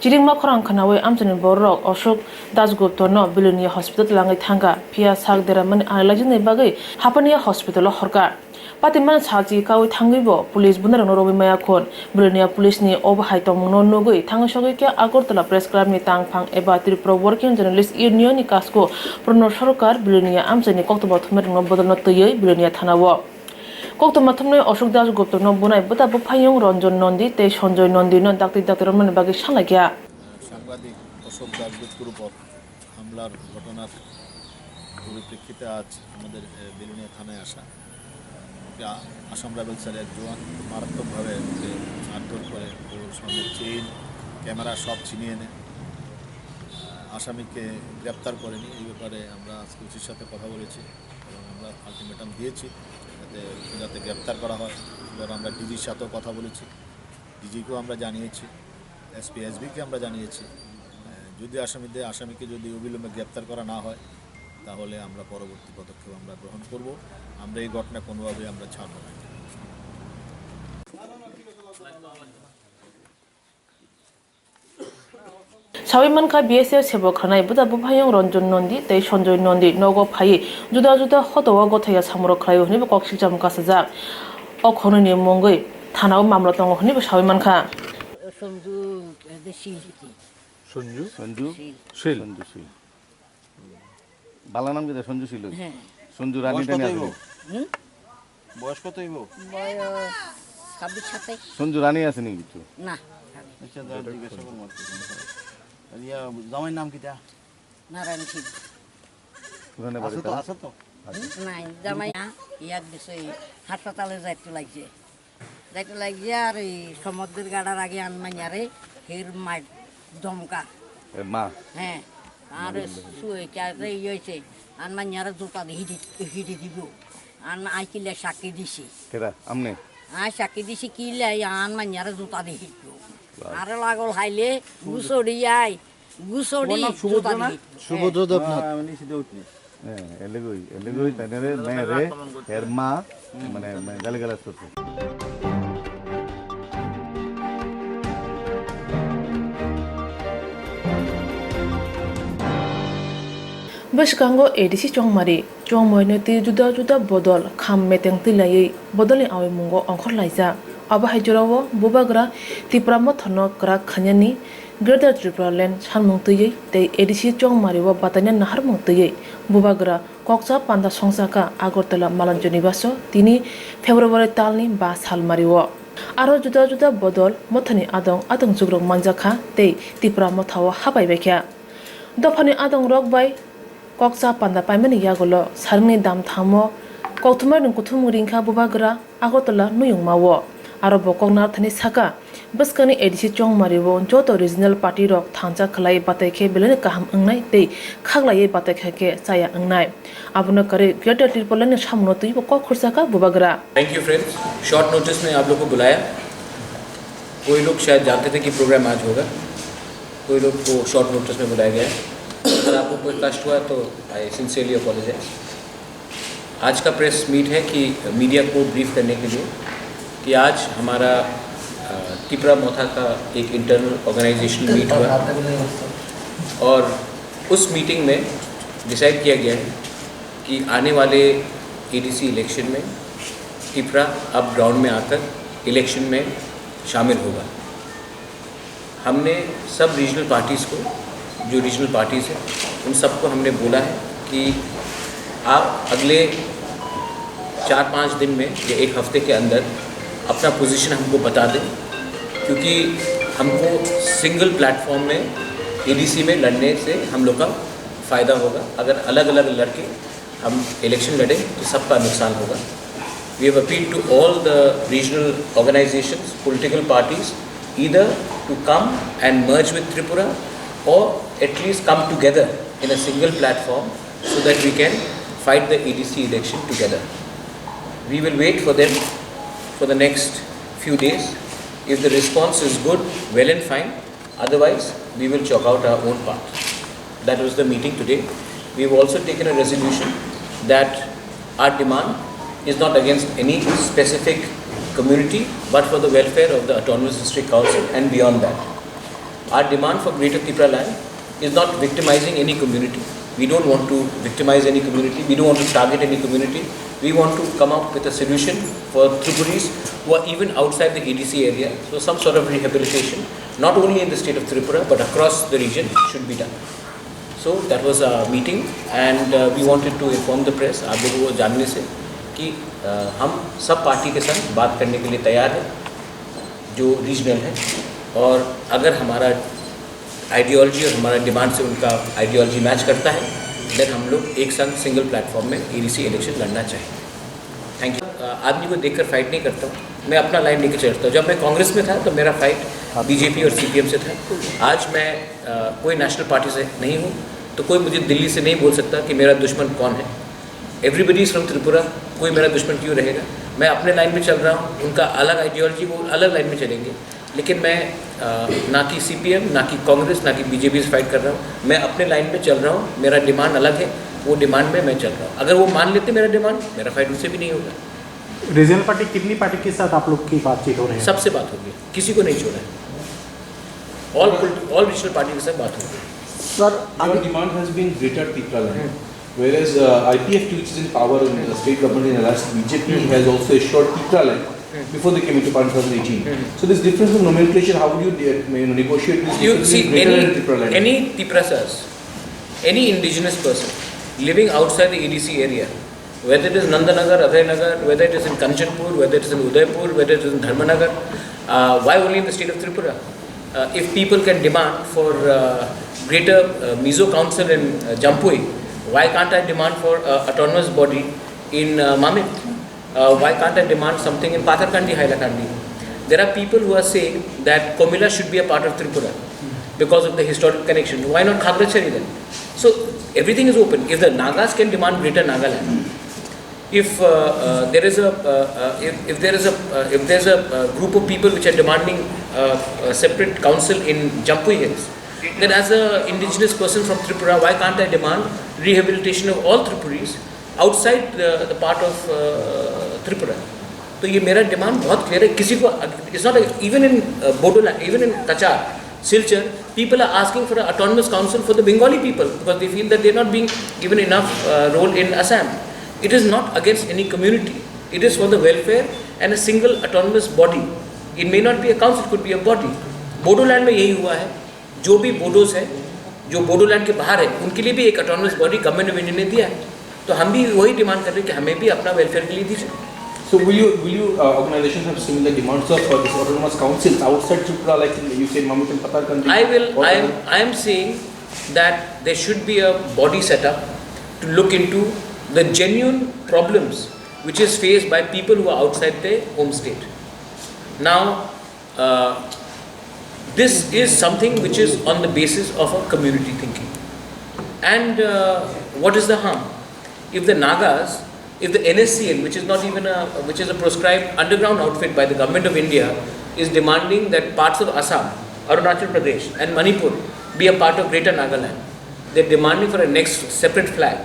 Chirikma khorang khwnawi amchaini bororok Ashok Das Gupta no Biloniya hospital twlangwi thangkha, phiya sak deramani analaijini bagwi Hapania hospital o horkha. Patimani salchi kawi thangwibo police bunarokno romwi maya khun. Biloniya police ni obo hai tongmungno nugwi thangwi sogwi khe Agartala Press Club ni tangphang eba Tripura Working Journalist Union ni kasku Pranab Sarkar Biloniya amchaini koktwma thumnairokno bodolno twiwi Biloniya thana o koktwma thumnai Ashok Das Gupta no bunai bwta buphayung Ranjan Nandi tei Sanjay Nandi no dakti dakti romnani bagwi salaikha. সাংবাদিক অশোক দাশগুপ্তর উপর হামলার ঘটনার পরিপ্রেক্ষিতে আজ আমাদের, এ, বেলুনিয়া থানায় আসা। একটা আসাম রাইফেলসের এক জওয়ান মারাত্মকভাবে ওকে মারধর করে, ওর স্বর্ণের চেইন, ক্যামেরা সব ছিনিয়ে নেয়। আসামিকে গ্রেপ্তার করেনি, এই ব্যাপারে আমরা আজকে ওসির সাথে কথা বলেছি এবং আমরা আলটিমেটাম দিয়েছি যাতে, যাতে গ্রেপ্তার করা হয়। এবার আমরা ডিজির সাথেও কথা বলেছি, ডিজিকেও আমরা জানিয়েছি, এসপি, এসবিকে আমরা জানিয়েছি। আহ, যদি আসামিদের, আসামিকে যদি অবিলম্বে গ্রেপ্তার করা না হয়, তাহলে আমরা পরবর্তী পদক্ষেপ আমরা গ্রহণ করব। আমরা এই ঘটনা কোনোভাবেই আমরা ছাড়ব না। Sawi mankha, B S F sebok khwnai bwta buphayung Ranjan Nandi tei Sanjay Nandi nogo phaiwi juda juda hoto o gothaya samung rok khlaio hwnwi bo kok silcham kasajak. O khongnwi ni mungwi thanao mamla tongo hwnwi bo sawi mankha. Sanju, এদের শীল হইতে। সঞ্জু? সঞ্জু শীল। শীল। সঞ্জু শীল। বাংলা নাম কি তার? সঞ্জু শীল হইতে। হ্যাঁ। সঞ্জু রানী বয়স টানী কত আছে হইব? নি? হুম? বয়স কত হইব? বয়স ছাব্বিশ সাতাইশ। সঞ্জু রানী আছে নি কিছু? না। আচ্ছা, যা জিজ্ঞাসা করবো আর কি। আর ইয়া, জামাইর নাম কিতা? নারায়ণ সিং। ওখানে বাড়ি আছে তো, তারা? আছে তো? নাই, জামাই না, ইয়াক দিছে, হাসপাতালে যাইতে লাগছে। যাইতে লাগছে আর এই সমুদ্রের গাড়ার আগে আনমাইয়ারে হের মার ধমকা। এ মা। হ্যাঁ, আর শুয়ে কে ইয়ে হয়েছে, আনমাইয়ারে জুতা দিয়ে হিটি, হিটি দিব। আন আই কিলে সাক্ষী দিছি। কেরা? আমনে? আই সাক্ষী দিছি কিলে, আনমাইয়ারে জুতা দিয়ে হিটবো। বাহ। আরে লাগল হাইলে, গুসড়ি I, Gusodi Onak Subodro na? Jotadi. Subodro Debnath. Ah, ini situ ni. Eh, elegoi, elegoi, tanere, mere, herma, mane, mane, gali gala susu. Bwskango A D C chongmari, chongmari twi juda juda bodol kham meteng twi laiwi bodolni awi mungo ongkhor laijak. Abo hai jorao Bubagra Tipra Mothano kwrak khainani Greater Tipraland salmung twiwi tei A D C chongmario bataina naharmung twiwi Bubagra kokcha panda songchakha Agartala Malanjo Nibaso tini February talni ba salmario. Aro juda juda bodol mothani adong adong jugrok manjakha tei Tipra Mothao habai baikha. Dophani adongrok bai kokcha panda paimani yagulo saringni dam thamo kokthumnairok kuthumung ringkha Bubagra Agartala nuyungmao. Aro bo kok narwkthani saka, bwskangni A D C chongmario joto regional party rok thansa khlai batai khe belaini kaham wngnai tei khaklaiwi batai kha khe chaya wngnai. Abono kwrwi Greater Tipralandni samungno twibo kok khursa kha Bubagra. Thank you, friends. Short notice mein aap log ko bulaya. कोई लोग शायद जानते थे कि प्रोग्राम आज होगा, कोई लोग को शॉर्ट नोटिस में बुलाया गया है। अगर आपको कोई कष्ट हुआ तो I sincerely apologize। आज का प्रेस मीट है कि मीडिया को ब्रीफ करने के लिए कि आज हमारा, अ, तिपरा मोथा का एक इंटरनल ऑर्गेनाइजेशनल मीट हुआ और उस मीटिंग में डिसाइड किया गया है कि आने वाले एडीसी इलेक्शन में तिपरा अब ग्राउंड में आकर इलेक्शन में शामिल होगा। हमने सब रीजनल पार्टीज़ को, जो रीजनल पार्टीज़ हैं, उन सबको हमने बोला है कि आप अगले चार पाँच दिन में या एक हफ्ते के अंदर अपना पोजीशन हमको बता दें, क्योंकि हमको सिंगल प्लेटफॉर्म में एडीसी में लड़ने से हम लोग का फ़ायदा होगा। अगर अलग-अलग लड़के हम इलेक्शन लड़ें तो सबका नुकसान होगा। We have appealed to all the regional organizations, political parties, either to come and merge with Tripura or at least come together in a single platform so that we can fight the A D C election together. We will wait for them for the next few days. If the response is good, well and fine. Otherwise, we will chalk out our own path. That was the meeting today. We have also taken a resolution that our demand is not against any specific community, but for the welfare of the Autonomous District Council and beyond that. Our demand for Greater Tipraland is not victimizing any community. We don't want to victimize any community. We don't want to target any community. We want to come up with a solution for Tripuris who are even outside the A D C area. So some sort of rehabilitation, not only in the state of Tripura, but across the region should be done. So that was a meeting and, uh, we wanted to inform the press, आप लोगों को जानने से कि, uh, हम सब पार्टी के साथ बात करने के लिए तैयार हैं, जो रीजनल है, और अगर हमारा आइडियोलॉजी और हमारा डिमांड से उनका आइडियोलॉजी मैच करता है, देन हम लोग एक साथ सिंगल प्लेटफॉर्म में एडीसी इलेक्शन लड़ना चाहिए। Thank you. अ, आदमी को देखकर फाइट नहीं करता हूँ, मैं अपना लाइन लेके चलता हूँ। जब मैं कांग्रेस में था तो मेरा फाइट बीजेपी और सीपीएम से था। आज मैं, अ, कोई नेशनल पार्टी से नहीं हूँ, तो कोई मुझे दिल्ली से नहीं बोल सकता कि मेरा दुश्मन कौन है। Everybody is from Tripura, कोई मेरा दुश्मन क्यों रहेगा? मैं अपने लाइन में चल रहा हूँ, उनका अलग आइडियोलॉजी, वो अलग लाइन में चलेंगे। लेकिन मैं, अ, ना कि सीपीएम, ना कि कांग्रेस, ना कि बीजेपी से फाइट कर रहा हूँ। मैं अपने लाइन में चल रहा हूँ, मेरा डिमांड अलग है, वो डिमांड में मैं चल रहा हूँ। अगर वो मान लेते मेरा डिमांड, मेरा फाइट उनसे भी नहीं होगा। रीजनल पार्टी, कितनी पार्टी के साथ आप लोग की बातचीत हो रही है? सबसे बात हो गई, किसी को नहीं छोड़ा है। All, all regional party के साथ बात हो गई। Sir, your demand has been Greater Tipraland, whereas, uh, I P F T, which is in power in the state government in Alaska, B J P has also assured Tipraland before they came into power in twenty eighteen. So this difference in nomenclature, how would you, uh, you know, negotiate this You difference see, between Greater any, and Tipraland? Any Tiprasas, any indigenous person living outside the A D C area, whether it is Nandanagar, Abhayanagar, whether it is in Kanchanpur, whether it is in Udaipur, whether it is in Dharmanagar, uh, why only in the state of Tripura? Uh, if people can demand for, uh, greater, uh, Mizo Council in, uh, Jampui, why can't I demand for, uh, autonomous body in, uh, Mamit? Uh, why can't I demand something in Patharkandi, Hailakandi? There are people who are saying that Komila should be a part of Tripura because of the historical connection. Why not Khagrachari then? So everything is open. If the Nagas can demand Greater Nagaland, if, uh, uh, there is a, uh, uh, if, if there is a, uh, if there's a, uh, group of people which are demanding, uh, a separate council in Jampui Hills, Then, as a indigenous person from Tripura, why can't I demand rehabilitation of all Tripuris outside the, the part of uh, Tripura? तो ये मेरा डिमांड बहुत क्लियर है। किसी को, it's not even in Bodoland, even in Cachar, Silchar, people are asking for an autonomous council for the Bengali people because they feel that they are not being given enough uh, role in Assam. It is not against any community. It is for the welfare and a single autonomous body. It may not be a council, it could be a body. Bodoland में यही हुआ है। जो भी बोडोज है, जो बोडोलैंड के बाहर है, उनके लिए भी एक autonomous body government of India ने दिया है। तो हम भी वही डिमांड कर रहे हैं कि हमें भी अपना वेलफेयर के लिए दीजिए। So will you, will you uh, organizations have similar demands of uh, this autonomous councils outside Tripura, like you say, Mamit and Patalkandi? I will. I am. I am saying that there should be a body set up to look into the genuine problems which is faced by people who are outside their home state. Now, uh, this is something which is on the basis of a community thinking. And uh, what is the harm? If the Nagas, if the N S C N, which is not even a, which is a proscribed underground outfit by the government of India, is demanding that parts of Assam, Arunachal Pradesh, and Manipur be a part of Greater Nagaland, they're demanding for a next separate flag.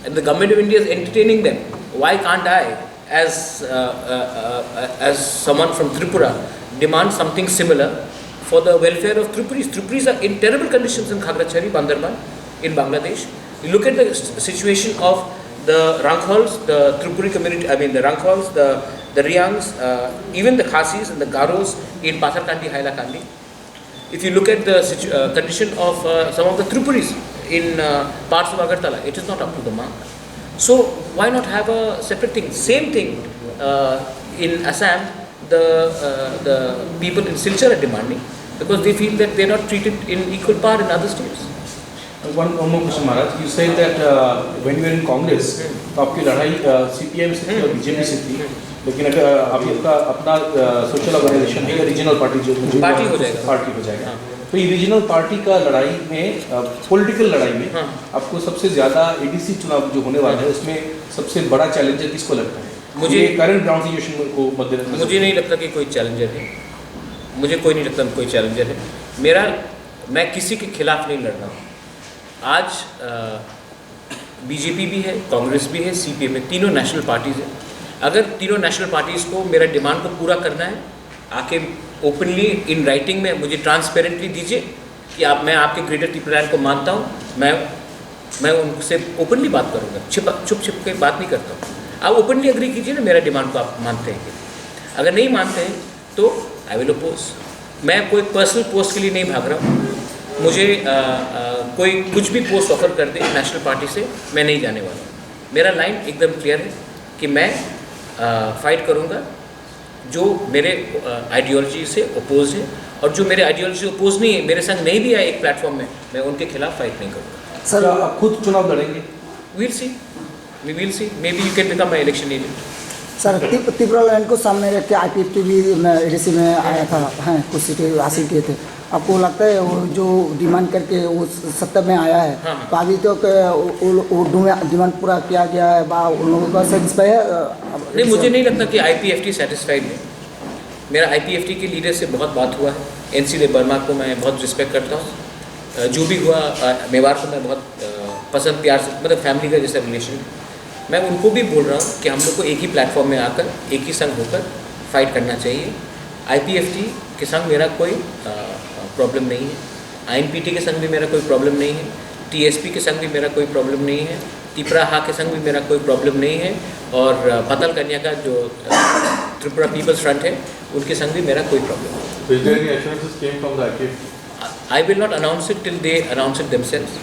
And the government of India is entertaining them. Why can't I, as uh, uh, uh, as someone from Tripura, demand something similar for the welfare of Tripuris? Tripuris are in terrible conditions in Khagrachari, Bandarban, in Bangladesh. You look at the s- situation of the Rangkhals, the Tripuri community, I mean the Rangkhals, the, the Riangs, uh, even the Khasis and the Garos in Patharkandi, Hailakandi. If you look at the situ- uh, condition of uh, some of the Tripuris in uh, parts of Agartala, it is not up to the mark. So why not have a separate thing? Same thing uh, in Assam, the uh, the people in Silchar are demanding because they feel that they are not treated in equal par in other states. One, one more question, Maharaj. You said that uh, when you were in Congress, तो आपकी लड़ाई सीपीएम से थी और बीजेपी से थी, लेकिन अगर अभी आपका अपना सोशल ऑर्गेनाइजेशन है या रीजनल पार्टी जो जो पार्टी हो जाएगा। पार्टी हो जाएगा, हाँ। तो ये रीजनल पार्टी का लड़ाई में, पॉलिटिकल लड़ाई में हाँ। आपको सबसे ज्यादा एडीसी चुनाव जो होने वाला है, उसमें सबसे बड़ा चैलेंजर किसको लगता है? मुझे ये करंट ग्राउंड सिचुएशन को मद्देनजर मुझे नहीं लगता कि कोई चैलेंजर है। मुझे कोई नहीं लगता कोई चैलेंजर है। मेरा मैं किसी के खिलाफ नहीं लड़ रहा हूँ। आज बीजेपी भी है, कांग्रेस भी है, सीपीएम है, तीनों नेशनल पार्टीज है। अगर तीनों नेशनल पार्टीज को मेरा डिमांड को पूरा करना है, आके ओपनली इन राइटिंग में मुझे ट्रांसपेरेंटली दीजिए कि आप, मैं आपके ग्रेटर टिप्पीलैंड को मानता हूँ। मैं मैं उनसे ओपनली बात करूँगा, छिपा छुप छुप के बात नहीं करता हूँ। आप ओपनली एग्री कीजिए ना, मेरा डिमांड को आप मानते हैं कि अगर नहीं मानते हैं तो आई विल अपोज। मैं कोई पर्सनल पोस्ट के लिए नहीं भाग रहा हूँ। मुझे आ, आ, कोई कुछ भी पोस्ट ऑफर कर दे नेशनल पार्टी से, मैं नहीं जाने वाला हूँ। मेरा लाइन एकदम क्लियर है कि मैं फाइट करूँगा जो मेरे आइडियोलॉजी से अपोज है, और जो मेरे आइडियोलॉजी से अपोज नहीं है, मेरे संग नहीं भी आए एक प्लेटफॉर्म में, मैं उनके खिलाफ फाइट नहीं करूँगा। सर, क्या आप खुद चुनाव लड़ेंगे? We'll see. We will see. Maybe you can become my election agent. Sir, Tripura land को सामने रख के आईपीएफटी भी एडीसी में आया था, हैं, कुछ सीटें हासिल किए थे। आपको लगता है वो जो डिमांड करके वो सत्ता में आया है, हाँ, हाँ। तो अभी तक वो डिमांड पूरा किया गया है, उन लोगों का सेटिस्फाई है? नहीं, मुझे नहीं लगता कि आईपीएफटी सेटिस्फाइड है। मेरा आईपीएफटी के लीडर से बहुत बात हुआ है। एनसी देव वर्मा को मैं बहुत रिस्पेक्ट करता हूँ। जो भी हुआ, मेवाड़ को मैं बहुत पसंद, प्यार से, मतलब फैमिली का जैसा रिलेशन। मैं उनको भी बोल रहा हूँ कि हम लोग को एक ही प्लेटफॉर्म में आकर, एक ही संग होकर फाइट करना चाहिए। आईपीएफटी के संग मेरा कोई प्रॉब्लम नहीं है, आईएनपीटी के संग भी मेरा कोई प्रॉब्लम नहीं है, टीएसपी के संग भी मेरा कोई प्रॉब्लम नहीं है, तिपरा हा के संग भी मेरा कोई प्रॉब्लम नहीं है, और पाताल कन्या का जो त्रिपुरा पीपल्स फ्रंट है, उनके संग भी मेरा कोई प्रॉब्लम नहीं। I will not announce it till they announce it themselves.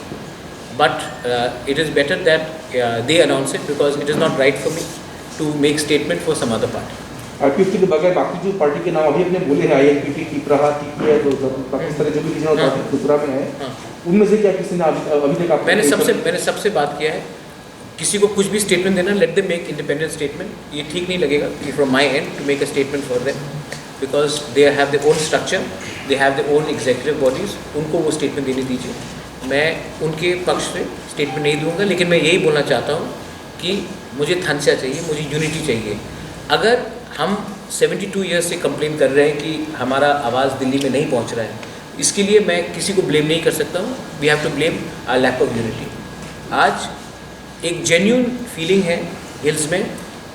But uh, it is better that uh, they announce it, because it is not right for me to make statement for some other party. IPFT के बगैर बाकी जो पार्टी के नाम अभी आपने बोले हैं, आईएनपीटी, टिपराहा, टीपीआई, तो बाकी सारे जो भी रीजनल पार्टी त्रिपुरा में है, उनमें से क्या किसी ने अभी तक आपको मैंने सबसे मैंने सबसे बात किया है। किसी को कुछ भी स्टेटमेंट देना, let them make independent statement। ये ठीक नहीं लगेगा कि from my end to make a statement for them, because they have their own structure, they have their own executive bodies। उनको वो स्टेटमेंट देने दीजिए। मैं उनके पक्ष से स्टेटमेंट नहीं दूंगा, लेकिन मैं यही बोलना चाहता हूँ कि मुझे थानसा चाहिए, मुझे यूनिटी चाहिए। अगर हम सेवेंटी टू ईयर्स से कंप्लेन कर रहे हैं कि हमारा आवाज़ दिल्ली में नहीं पहुँच रहा है, इसके लिए मैं किसी को ब्लेम नहीं कर सकता हूँ। We have to blame our lack of unity। आज एक जेन्यून फीलिंग है हिल्स में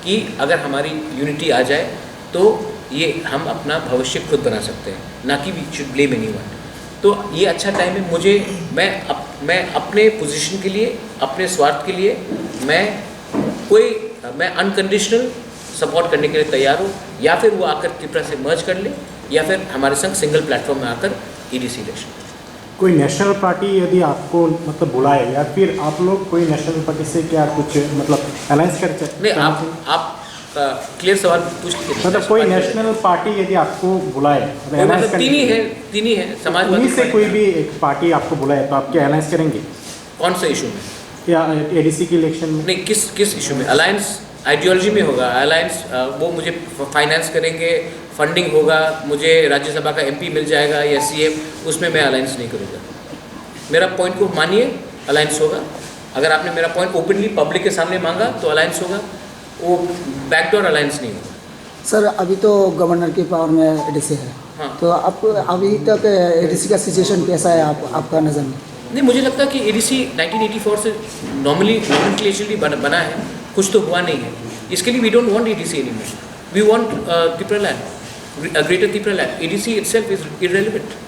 कि अगर हमारी यूनिटी आ जाए तो ये हम अपना भविष्य खुद बना सकते हैं, ना कि we should blame anyone। तो ये अच्छा टाइम है। मुझे मैं अप, मैं अपने पोजीशन के लिए, अपने स्वार्थ के लिए मैं कोई मैं अनकंडीशनल सपोर्ट करने के लिए तैयार हूँ, या फिर वो आकर त्रिपुरा से मर्ज कर ले, या फिर हमारे संग सिंगल प्लेटफॉर्म में आकर ईडीसी इलेक्शन। कोई नेशनल पार्टी यदि आपको मतलब बुलाए या फिर आप लोग कोई नेशनल पार्टी से क्या कुछ मतलब अलायंस कर सकते नहीं, आप आप क्लियर सवाल पूछ लीजिए। मतलब कोई नेशनल पार्टी यदि आपको बुलाए कोई मतलब तीन ही है, तीन ही है, समाजवादी उन्हीं से पार्टी कोई है। भी एक पार्टी आपको बुलाए तो आप क्या अलायंस करेंगे? कौन सा इशू में? या एडीसी के इलेक्शन में? नहीं, किस किस इशू में? अलायंस आइडियोलॉजी में होगा। अलायंस वो मुझे फाइनेंस करेंगे, फंडिंग होगा, मुझे राज्यसभा का एमपी मिल जाएगा या सीएम, उसमें मैं अलायंस नहीं करूँगा। मेरा पॉइंट को मानिए, अलायंस होगा। अगर आपने मेरा पॉइंट ओपनली पब्लिक के सामने मांगा तो अलायंस होगा, वो बैकडोर अलायंस नहीं होगा। सर, अभी तो गवर्नर के पावर में एडीसी है। हाँ। तो आप अभी तक एडीसी का सिचुएशन कैसा है आप, आपका नज़र में? नहीं, मुझे लगता है कि एडीसी नाइनटीन एटी फ़ोर से नॉर्मली नॉमेनक्लेचरली बना, बना है, कुछ तो हुआ नहीं है। इसके लिए we don't want ADC anymore। We want Tipraland, a greater Tipraland। ADC itself is irrelevant।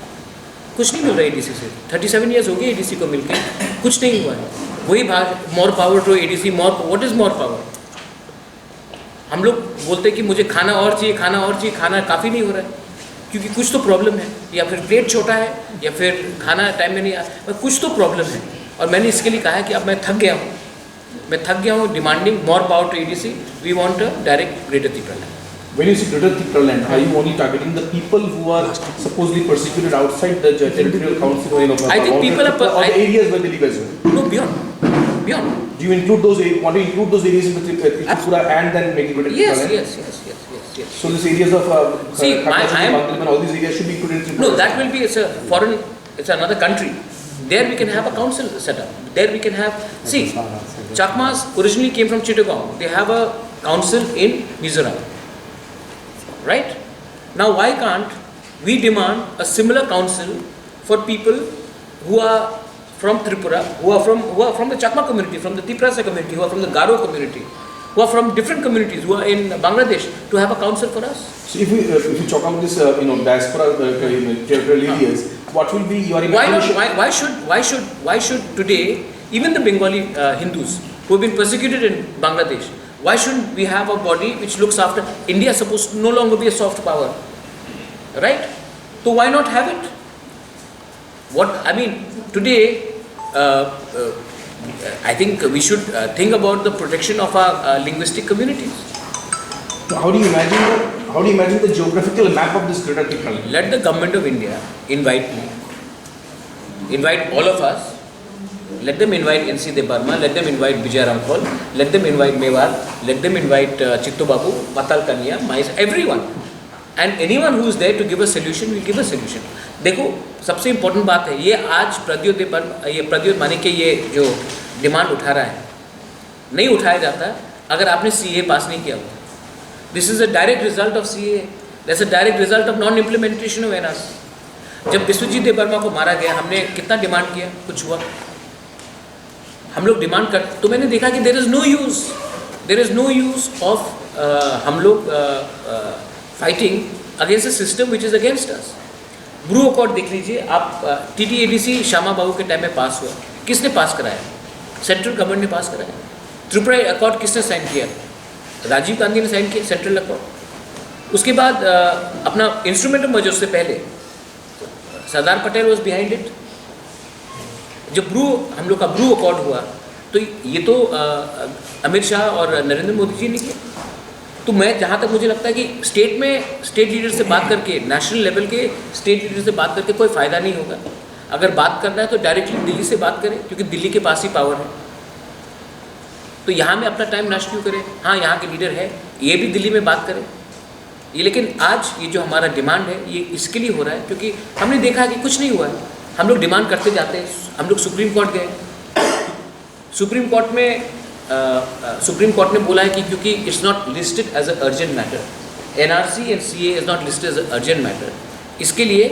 कुछ नहीं मिल रहा एडीसी से। थर्टी सेवन ईयर्स हो गए एडीसी को मिलके, कुछ नहीं हुआ है। वही बात, more power to ADC, more, what is more power? हम लोग बोलते हैं कि मुझे खाना और चाहिए, खाना और चाहिए, खाना काफ़ी नहीं हो रहा है, क्योंकि कुछ तो प्रॉब्लम है, या फिर प्लेट छोटा है, या फिर खाना टाइम में नहीं आया, पर कुछ तो प्रॉब्लम है। और मैंने इसके लिए कहा है कि अब मैं थक गया हूँ, मैं थक गया हूँ demanding more power to ADC। We want a direct Greater Tipraland। When you say Greater Tipraland, are you only targeting the people who are supposedly persecuted outside the territorial council or, you know, I think people are, or the areas where they live as well? No, beyond, beyond. Do you include those, want to include those areas in the Tripura and then make it Greater Yes, Tipraland? Yes, yes, yes, yes, yes. So these areas of uh, See, my, I am, and all these areas should be included in Tripura. No, that will be, it's a foreign, it's another country. There we can have a council set up. There we can have, see, Chakmas originally came from Chittagong. They have a council in Mizoram. Right? Now, why can't we demand a similar council for people who are from Tripura, who are from, who are from the Chakma community, from the Tiprasa community, who are from the Garo community, who are from different communities, who are in Bangladesh, to have a council for us? So if we uh, if we talk about this uh, you know diaspora uh, you know, territorial areas, what will be your Why not? imagination? Why, why should why should why should today even the Bengali uh, Hindus who have been persecuted in Bangladesh, why shouldn't we have a body which looks after India? Supposed to no longer be a soft power, right? So why not have it? What I mean today, uh, uh, I think we should uh, think about the protection of our uh, linguistic communities. So how do you imagine the, how do you imagine the geographical map of this Greater Tipraland? Let the government of India invite me, invite all of us. Let them invite N C Debbarma, let them invite Vijay Ramphal, let them invite Mewar, let them invite uh, Chitto Babu, Patal Kania, Mais, everyone. And anyone who is there to give a solution, will give a solution. देखो, सबसे इम्पोर्टेंट बात है ये, आज प्रद्युत देबबर्मा, ये प्रद्युत मानिक के ये जो डिमांड उठा रहा है, नहीं उठाया जाता अगर आपने सीए पास नहीं किया होता। This is a direct result of CAA. That's a direct result of non implementation of NRC. जब विश्वजीत देबबर्मा को मारा गया, हमने कितना डिमांड किया? कुछ हुआ? हम लोग डिमांड कर, तो मैंने देखा कि there is no use, there is no use of हम लोग fighting against a system which is against us। Bru accord देख लीजिए आप, टीटीएडीसी श्यामा बाबू के टाइम में पास हुआ, किसने पास कराया? सेंट्रल गवर्नमेंट ने पास कराया। त्रिपुरा अकॉर्ड किसने साइन किया? राजीव गांधी ने साइन किया सेंट्रल अकॉर्ड। उसके बाद अ, अपना इंस्ट्रूमेंट ऑफ मर्जर से पहले सरदार पटेल वॉज बिहाइंड इट। जब ब्रू, हम लोग का ब्रू अकॉर्ड हुआ, तो ये तो अ, अमित शाह और नरेंद्र मोदी जी ने किया। तो मैं, जहाँ तक मुझे लगता है कि स्टेट में स्टेट लीडर से बात करके, नेशनल लेवल के स्टेट लीडर से बात करके कोई फ़ायदा नहीं होगा। अगर बात करना है तो डायरेक्टली दिल्ली से बात करें, क्योंकि दिल्ली के पास ही पावर है। तो यहाँ में अपना टाइम नष्ट क्यों करें? हाँ, यहाँ के लीडर है, ये भी दिल्ली में बात करें। ये, लेकिन आज ये जो हमारा डिमांड है, ये इसके लिए हो रहा है क्योंकि हमने देखा कि कुछ नहीं हुआ है। हम लोग डिमांड करते जाते हैं, हम लोग सुप्रीम कोर्ट गए, सुप्रीम कोर्ट में अ, अ, सुप्रीम कोर्ट ने बोला है कि क्योंकि it's not listed as a urgent matter, NRC and CAA is not listed as a urgent matter, इसके लिए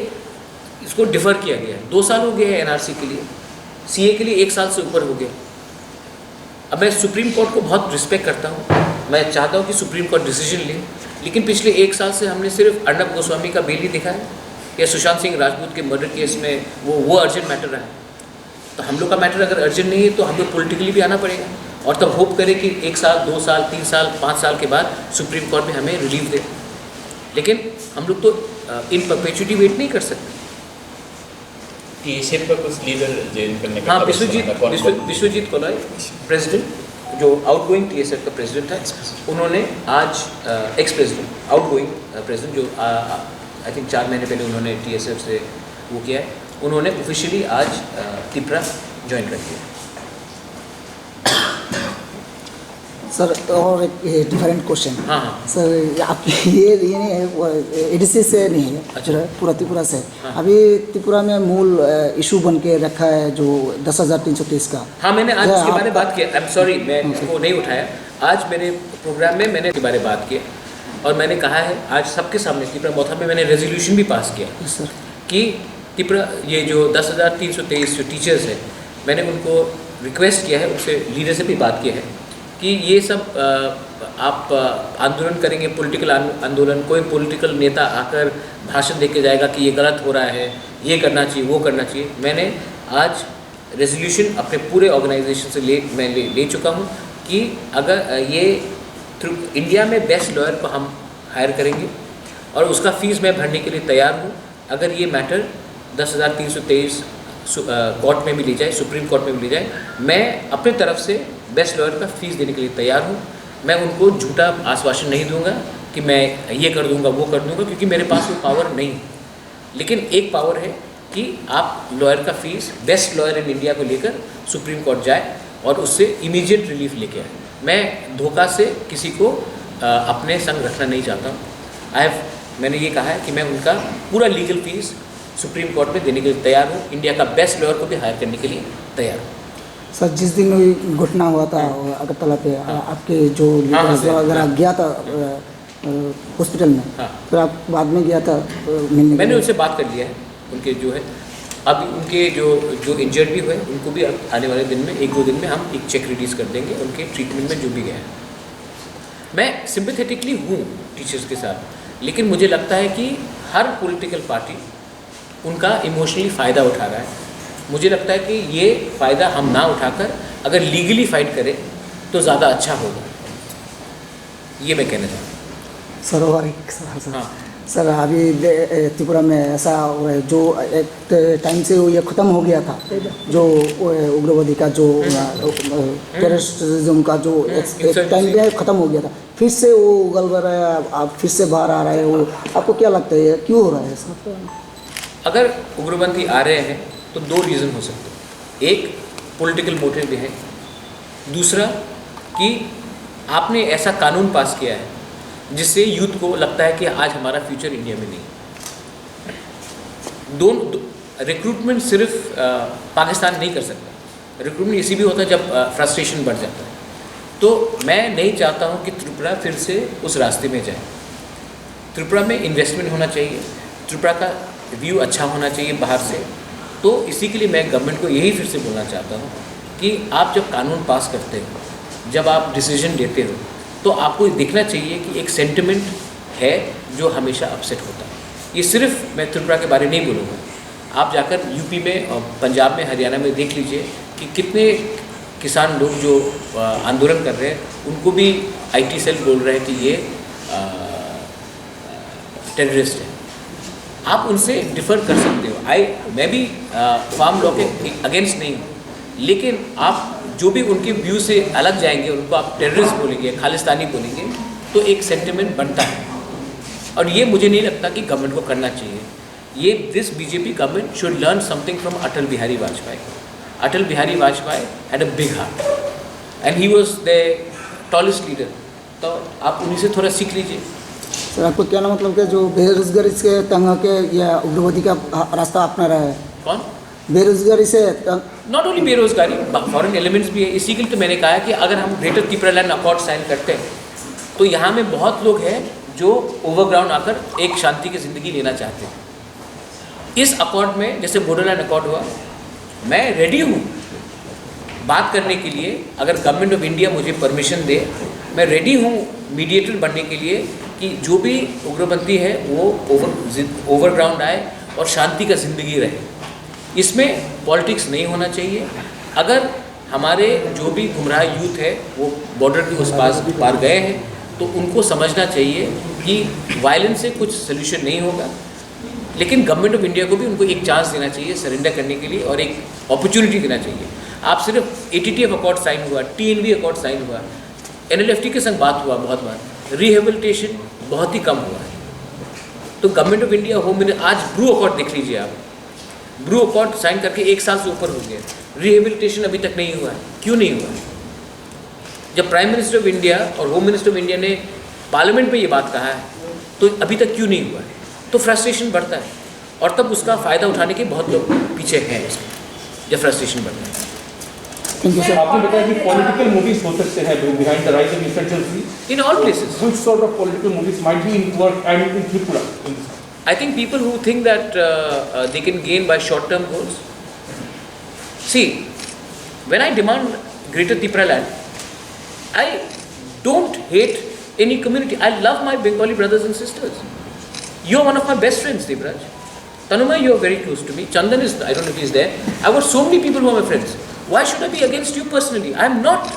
इसको डिफर किया गया है। दो साल हो गया है एनआरसी के लिए, सीए के लिए एक साल से ऊपर हो गया। अब मैं सुप्रीम कोर्ट को बहुत रिस्पेक्ट करता हूँ, मैं चाहता हूँ कि सुप्रीम कोर्ट डिसीजन ले, लेकिन पिछले एक साल से हमने सिर्फ अर्नब गोस्वामी का बेल ही देखा है या सुशांत सिंह राजपूत के मर्डर केस में वो वो अर्जेंट मैटर रहा है। तो हम लोग का मैटर अगर अर्जेंट नहीं है तो हम लोग पॉलिटिकली भी आना पड़ेगा, और तब होप करें कि एक साल, दो साल, तीन साल, पाँच साल के बाद सुप्रीम कोर्ट भी हमें रिलीफ दे। लेकिन हम लोग तो इन परपेचुटी वेट नहीं कर सकते। टीएसएफ का कुछ लीडर ज्वाइन करने का हाँ, खबर सुना विश्वजीत था, कौन विश्व, कौन? विश्वजीत कोलाय, प्रेसिडेंट, जो आउटगोइंग टीएसएफ का प्रेसिडेंट है, उन्होंने आज, एक्स प्रेसिडेंट, आउटगोइंग प्रेसिडेंट, जो आई थिंक चार महीने पहले उन्होंने टीएसएफ से वो किया है, उन्होंने ऑफिशियली आज, अ, तिपरा ज्वाइन कर लिया। सर, और एक डिफरेंट क्वेश्चन। हाँ, हाँ। सर, आप ये ये नहीं है, एडीसी से नहीं है, अच्छा। पूरा त्रिपुरा से। हाँ। अभी त्रिपुरा में मूल इशू बन के रखा है जो दस हज़ार तीन सौ तेईस का। हाँ, मैंने आज या इसके बारे में आपका- बात किया। आई एम सॉरी, मैं हाँ, सर। इसको नहीं उठाया। आज मेरे प्रोग्राम में मैंने इसके बारे में बात किया, और मैंने कहा है आज सबके सामने, तिपरा मौथा में मैंने रेजोल्यूशन भी पास किया यस सर। कि तिपरा, ये जो दस हज़ार तीन सौ तेईस जो टीचर्स हैं, मैंने उनको रिक्वेस्ट किया है, उनसे, लीडर से भी बात किया है कि ये सब, अ, आप, अ, आंदोलन करेंगे, पॉलिटिकल आन-, आंदोलन, कोई पॉलिटिकल नेता आकर भाषण दे के जाएगा कि ये गलत हो रहा है, ये करना चाहिए, वो करना चाहिए। मैंने आज रेजोल्यूशन अपने पूरे ऑर्गेनाइजेशन से ले मैं ले, ले चुका हूँ कि अगर, अ, ये थ्रू इंडिया में बेस्ट लॉयर को हम हायर करेंगे और उसका फीस मैं भरने के लिए तैयार हूँ। अगर ये मैटर दस हज़ार तीन सौ तेईस कोर्ट में भी ले जाए, सुप्रीम कोर्ट में भी ले जाए, मैं अपने तरफ से बेस्ट लॉयर का फीस देने के लिए तैयार हूँ। मैं उनको झूठा आश्वासन नहीं दूंगा कि मैं ये कर दूंगा, वो कर दूंगा, क्योंकि मेरे पास वो पावर नहीं है। लेकिन एक पावर है कि आप लॉयर का fees, best lawyer in India को लेकर सुप्रीम कोर्ट जाए और उससे इमीडिएट रिलीफ लेके आए। मैं धोखा से किसी को, अ, अपने संग रखना नहीं चाहता हूँ। आई हैव मैंने ये कहा है कि मैं उनका पूरा लीगल फीस सुप्रीम कोर्ट में देने के लिए तैयार हूँ। इंडिया का बेस्ट लॉयर को भी हायर करने के लिए तैयार हूँ। सर, जिस दिन ये घटना हुआ था अगरतला पे, आपके जो हाँ, हाँ, लीडर्स सर। वगैरह हाँ। गया था हॉस्पिटल में, हाँ। फिर आप बाद में गया था अ, मिलने के मैंने लिए? उनसे बात कर लिया है, उनके जो है, अब उनके जो जो इंजर्ड भी हुए उनको भी अब आने वाले दिन में, एक दो दिन में हम एक चेक रिलीज कर देंगे उनके ट्रीटमेंट में जो भी गए हैं। मैं सिंपैथेटिकली हूँ टीचर्स के साथ, लेकिन मुझे लगता है कि हर पॉलिटिकल पार्टी उनका इमोशनली फ़ायदा उठा रहा है। मुझे लगता है कि ये फ़ायदा हम ना उठाकर अगर लीगली फाइट करें तो ज़्यादा अच्छा होगा, ये मैं कहना चाहता हूँ। सर, और एक सवाल सर। हाँ। सर, अभी दे- ए, त्रिपुरा में ऐसा हो रहा है जो एक टाइम से वो ये ख़त्म हो गया था, जो वो उग्रवादी का जो टेररिज्म का जो एक, एक टाइम पे ख़त्म हो गया था, फिर से वो उगल रहा है, अब फिर से बाहर आ रहा है वो, आपको क्या लगता है क्यों हो रहा है सर? अगर उग्रपंथी आ रहे हैं तो दो रीज़न हो सकते हैं। एक, पॉलिटिकल मोटिव भी है। दूसरा कि आपने ऐसा कानून पास किया है जिससे यूथ को लगता है कि आज हमारा फ्यूचर इंडिया में नहीं। दोनों दो, रिक्रूटमेंट सिर्फ अ, पाकिस्तान नहीं कर सकता। रिक्रूटमेंट इसी भी होता है जब फ्रस्ट्रेशन बढ़ जाता है। तो मैं नहीं चाहता हूँ कि त्रिपुरा फिर से उस रास्ते में जाए। त्रिपुरा में इन्वेस्टमेंट होना चाहिए, त्रिपुरा का व्यू अच्छा होना चाहिए बाहर से। तो इसी के लिए मैं गवर्नमेंट को यही फिर से बोलना चाहता हूँ कि आप जब कानून पास करते हो, जब आप डिसीजन लेते हो, तो आपको ये देखना चाहिए कि एक सेंटिमेंट है जो हमेशा अपसेट होता है। ये सिर्फ मैं त्रिपुरा के बारे नहीं बोलूँगा, आप जाकर यूपी में और पंजाब में, हरियाणा में देख लीजिए कि कितने किसान लोग जो अ, आंदोलन कर रहे हैं, उनको भी आईटी सेल बोल रहे हैं कि ये टेररिस्ट है। आप उनसे डिफर कर सकते हो। आई मैं भी फार्म लॉ के अगेंस्ट नहीं हूँ, लेकिन आप जो भी उनके व्यू से अलग जाएंगे, उनको आप टेररिस्ट बोलेंगे, खालिस्तानी बोलेंगे, तो एक सेंटिमेंट बनता है। और ये मुझे नहीं लगता कि गवर्नमेंट को करना चाहिए। ये, this B J P government should learn something from Atal Bihari Vajpayee. Atal Bihari Vajpayee had a big heart and he was the tallest leader. तो आप उन्हीं से थोड़ा सीख लीजिए। सर, आपको कहना मतलब कि जो बेरोजगारी से तंग होके या उग्रवादी का रास्ता अपना रहा है? कौन? बेरोजगारी से तंग नॉट ओनली बेरोजगारी, फॉरेन एलिमेंट्स भी है। इसी के लिए तो मैंने कहा कि अगर हम ग्रेटर तिपरालैंड अकॉर्ड साइन करते हैं तो यहाँ में बहुत लोग हैं जो ओवरग्राउंड आकर एक शांति की ज़िंदगी लेना चाहते हैं। इस अकॉर्ड में, जैसे बोडोलैंड अकॉर्ड हुआ, मैं रेडी हूँ बात करने के लिए। अगर गवर्नमेंट ऑफ इंडिया मुझे परमिशन दे, मैं रेडी हूँ मीडिएटर बनने के लिए, कि जो भी उग्रपंथी है वो ओवर ओवरग्राउंड आए और शांति का ज़िंदगी रहे। इसमें पॉलिटिक्स नहीं होना चाहिए। अगर हमारे जो भी गुमराह यूथ है वो बॉर्डर के उस पास पार गए हैं, तो उनको समझना चाहिए कि वायलेंस से कुछ सोल्यूशन नहीं होगा। लेकिन गवर्नमेंट ऑफ इंडिया को भी उनको एक चांस देना चाहिए सरेंडर करने के लिए और एक अपॉर्चुनिटी देना चाहिए। आप सिर्फ एटीटीएफ अकॉर्ड साइन हुआ, टीएनवी अकॉर्ड साइन हुआ, एनएलएफटी के संग बात हुआ बहुत बार, रिहेबिलिटेशन बहुत ही कम हुआ है। तो government of India, home minister, आज ब्रू अकॉर्ड देख लीजिए आप, ब्रू अकॉर्ड साइन करके एक साल से ऊपर हो गया, रिहेबिलिटेशन अभी तक नहीं हुआ है। क्यों नहीं हुआ है? जब प्राइम मिनिस्टर ऑफ इंडिया और होम मिनिस्टर ऑफ इंडिया ने पार्लियामेंट में ये बात कहा है, तो अभी तक क्यों नहीं हुआ है? तो फ्रस्ट्रेशन बढ़ता है और तब उसका फ़ायदा उठाने के बहुत लोग पीछे हैं इसके, जब फ्रस्ट्रेशन बढ़ता है। Thank you, sir. आपने बताया कि पॉलिटिकल मूवीज हो सकते हैं behind the rise of insurgency. In all places. Which sort of political movies might be in work and in Tripura? In this? I think people who think that uh, uh, they can gain by short term goals. See, when I demand Greater Tipraland, I don't hate any community. I love my Bengali brothers and sisters. You are one of my best friends, Debraj. Tanumay, you are very close to me. Chandan is, I don't know if he is there. I've got so many people who are my friends. Why should I be against you personally? I am not.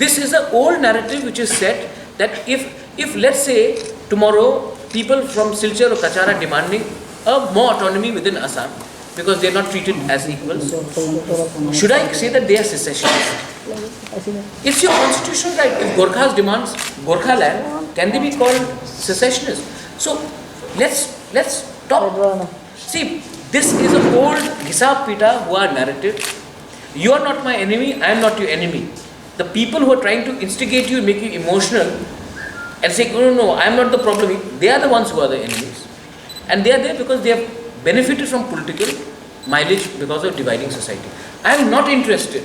This is an old narrative which is said that if, if let's say tomorrow people from Silchar or Cachar are demanding a more autonomy within Assam because they are not treated as equals, should I say that they are secessionists? It's your constitutional right. If Gorkhas demands Gorkha land, can they be called secessionists? So let's let's stop. See, this is a old Gisap Pita Hua narrative. You are not my enemy, I am not your enemy. The people who are trying to instigate you, make you emotional, and say, no, no, no, I am not the problem, they are the ones who are the enemies. And they are there because they have benefited from political mileage because of dividing society. I am not interested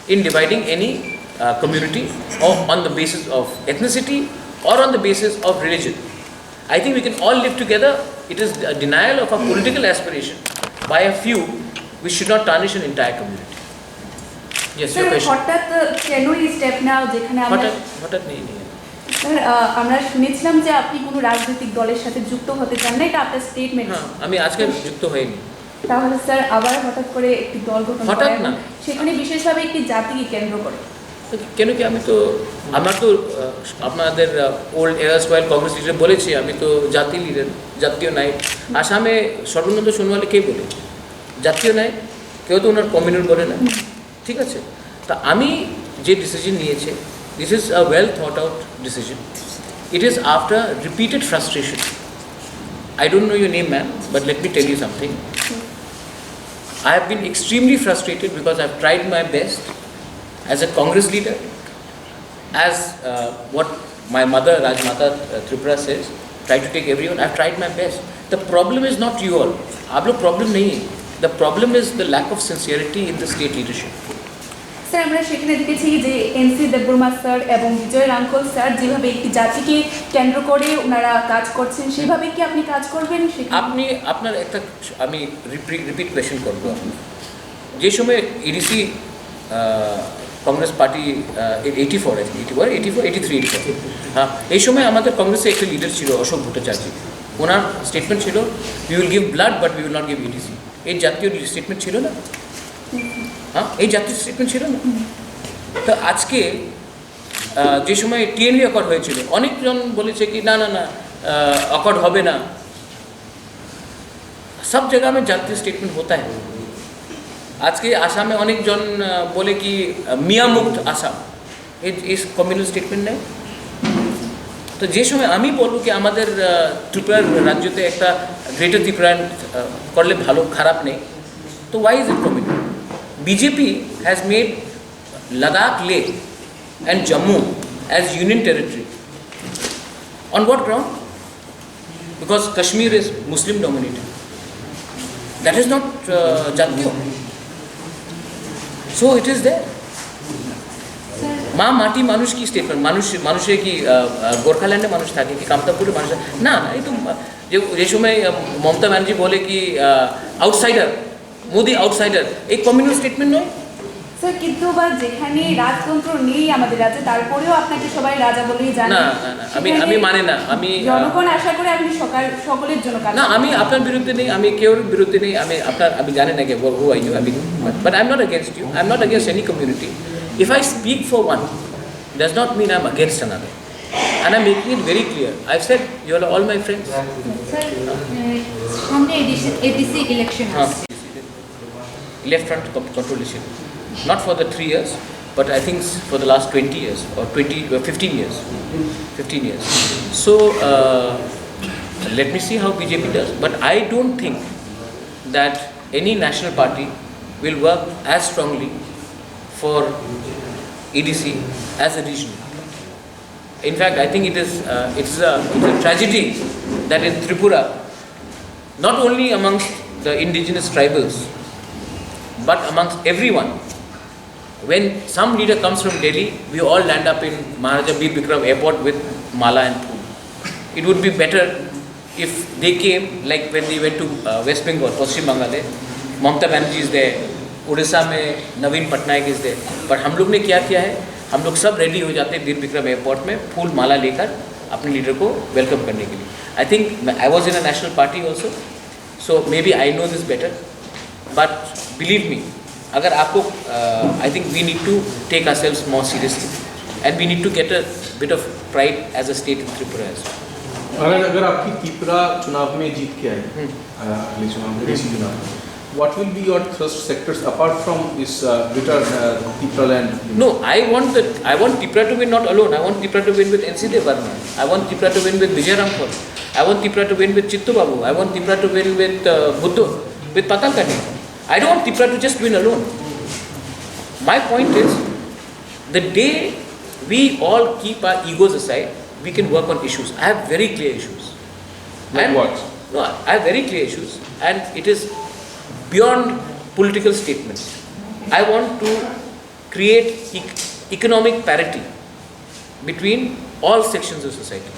in dividing any uh, community or on the basis of ethnicity or on the basis of religion. I think we can all live together. It is a denial of a political aspiration by a few which should not tarnish an entire community. Yes, your sir question. হঠাৎ কেন এই স্টেপ নেওয়া, যেখানে আমরা হঠাৎ হঠাৎ নেই নেই। স্যার আহ, আমরা শুনেছিলাম যে আপনি কোনো রাজনৈতিক দলের সাথে যুক্ত হতে চান না, এটা আপনার স্টেটমেন্ট। হ্যাঁ, আমি আজকে যুক্ত হইনি। তাহলে স্যার আবার হঠাৎ করে একটি দল গঠন হঠাৎ করা এবং না। সেখানে বিশেষভাবে একটি জাতিকে কেন্দ্র করে। কেন কি আমি তো আমার তো আহ, আপনাদের ওল্ড এরাসওয়াইল কংগ্রেস লিডার বলেছি, আমি তো জাতি লিডার, জাতীয় নায়ক। আসামে সর্বানন্দ সোনোয়ালে কে বলে জাতীয় নায়ক? কেউ তো ওনার কমিউনাল বলে না, ঠিক আছে? তা আমি যে ডিসিশন নিয়েছি, this is a well thought out decision. It is after repeated frustration. I don't know your name, ma'am, but let me tell you something. I have been extremely frustrated because I've tried my best as a Congress leader, as uh, what my mother Rajmata uh, Tripura says, try to take everyone. I've tried my best. The problem is not you all. आप लोग प्रॉब्लम नहीं है. The problem is the lack of sincerity in the state leadership. Sir, আমরা সেখানে দেখেছি যে এনসি দেববর্মা স্যার এবং বিজয় রাঙ্খল স্যার যেভাবে একটি জাতিকে কেন্দ্র করে ওনারা কাজ করছেন, সেভাবে কি আপনি কাজ করবেন সেখানে? আপনি আপনার একটা আমি রিপিট কোয়েশ্চেন করবো আপনার. যে সময় ADC Congress party eighty four eighty four eighty four eighty three eighty four, হ্যাঁ, এই সময় আমাদের কংগ্রেসে একটা লিডার ছিল অশোক ভট্টাচার্য. ওনার স্টেটমেন্ট ছিল, we will give blood but we will not give ADC. এই জাতীয় স্টেটমেন্ট ছিল না? হ্যাঁ, এই জাতীয় স্টেটমেন্ট ছিল না? তো আজকে আহ, যে সময় টিএনভি অ্যাকর্ড হয়েছিল, অনেকজন বলেছে কি না না না, অ্যাকর্ড হবে না. সব জায়গা में জাতীয় স্টেটমেন্ট होता है. আজকে আসামে অনেকজন আহ, বলে কি আহ, মিয়ামুক্ত আসাম, এই এই কমিউনাল স্টেটমেন্ট নেই. তো যে সময় আমি বলবো কি আমাদের আহ, ত্রিপুরার রাজ্যতে একটা গ্রেটার ত্রিপুরা করলে ভালো, খারাপ নেই, তো why is it communal? BJP has made Ladakh, Leh and Jammu as union territory. On what ground? Because Kashmir is Muslim dominated. That is not uh, জাতীয়. So it is there. মা মাটি মানুষ কি স্টেটমেন্ট? মানুষ মানুষের কি আহ, আহ, গোর্খাল্যান্ডে মানুষ থাকে কি, কামতাপুরে মানুষ থাকে? না না, এই তো আহ, যে, যে সময়, আহ, মমতা ব্যানার্জি বলে কি, আহ, আউটসাইডার, মোদি আউটসাইডার, এই কমিউনাল স্টেটমেন্ট নয়? স্যার, কিন্তু বা যেখানে রাজতন্ত্র নেই আমাদের রাজ্যে, তারপরেও আপনাকে সবাই রাজা বলেই জানে। না, না, না, আমি, আমি সেখানে মানি না, আমি, আহ, জনগণ আশা করে আপনি সকাল, সকলের জন্য কাজ না, করবেন। আমি আপনার বিরুদ্ধে নেই, আমি কেউর বিরুদ্ধে নেই, আমি আপনার, আমি জানি না কি, who are you, I mean, but, but I'm not against you, I'm not against any community. If I speak for one, does not mean I'm against another. And I'm making it very clear. I've said, "You are all my friends." Sir, আহ, সামনে ADC, ADC election হ্যাঁ। আসছে। Left front con-, control issue. Not for the three years, but I think s-, for the last twenty years or twenty, uh, fifteen years. Fifteen years. So, uh, let me see how B J P does. But I don't think that any national party will work as strongly for A D C as a regional. In fact, I think it is, uh, it's a, it's a tragedy that in Tripura, not only amongst the indigenous tribals, but amongst everyone, when some leader comes from Delhi, we all land up in Maharaja Bir Bikram Airport with mala and phool. It would be better if they came, like, when they went to, uh, West Bengal, Paschim Bengal, eh, Mamata Banerjee is there, Orissa में नवीन Patnaik is there, but हम लोग ने क्या किया है? हम लोग सब रेडी हो जाते हैं बीर विक्रम एयरपोर्ट में फूल माला लेकर अपने लीडर को वेलकम करने के लिए। I think I was in a national party also, so maybe I know this better, but believe me, अगर आपको, uh, I think we need to take ourselves more seriously and we need to get a bit of pride as a state in Tripura as well. अगर, अगर आपकी त्रिपुरा चुनाव में जीत के आई, हम्म। अ, अगले चुनाव में, हम्म। एडीसी चुनाव में, what will be your thrust sectors apart from this, uh, greater, uh, Tipraland? No, I want the, I want Tripura to win not alone. I want Tripura to win with N C Debbarma. I want Tripura to win with Vijay Ramphal. I want Tripura to win with Chittu Babu. I want Tripura to win with, uh, Buddha, with Patal Kanya. I don't want Tripura to just win alone. My point is, the day we all keep our egos aside, we can work on issues. I have very clear issues. Like And what? No, I have very clear issues, and it is beyond political statements. I want to create ec-, economic parity between all sections of society.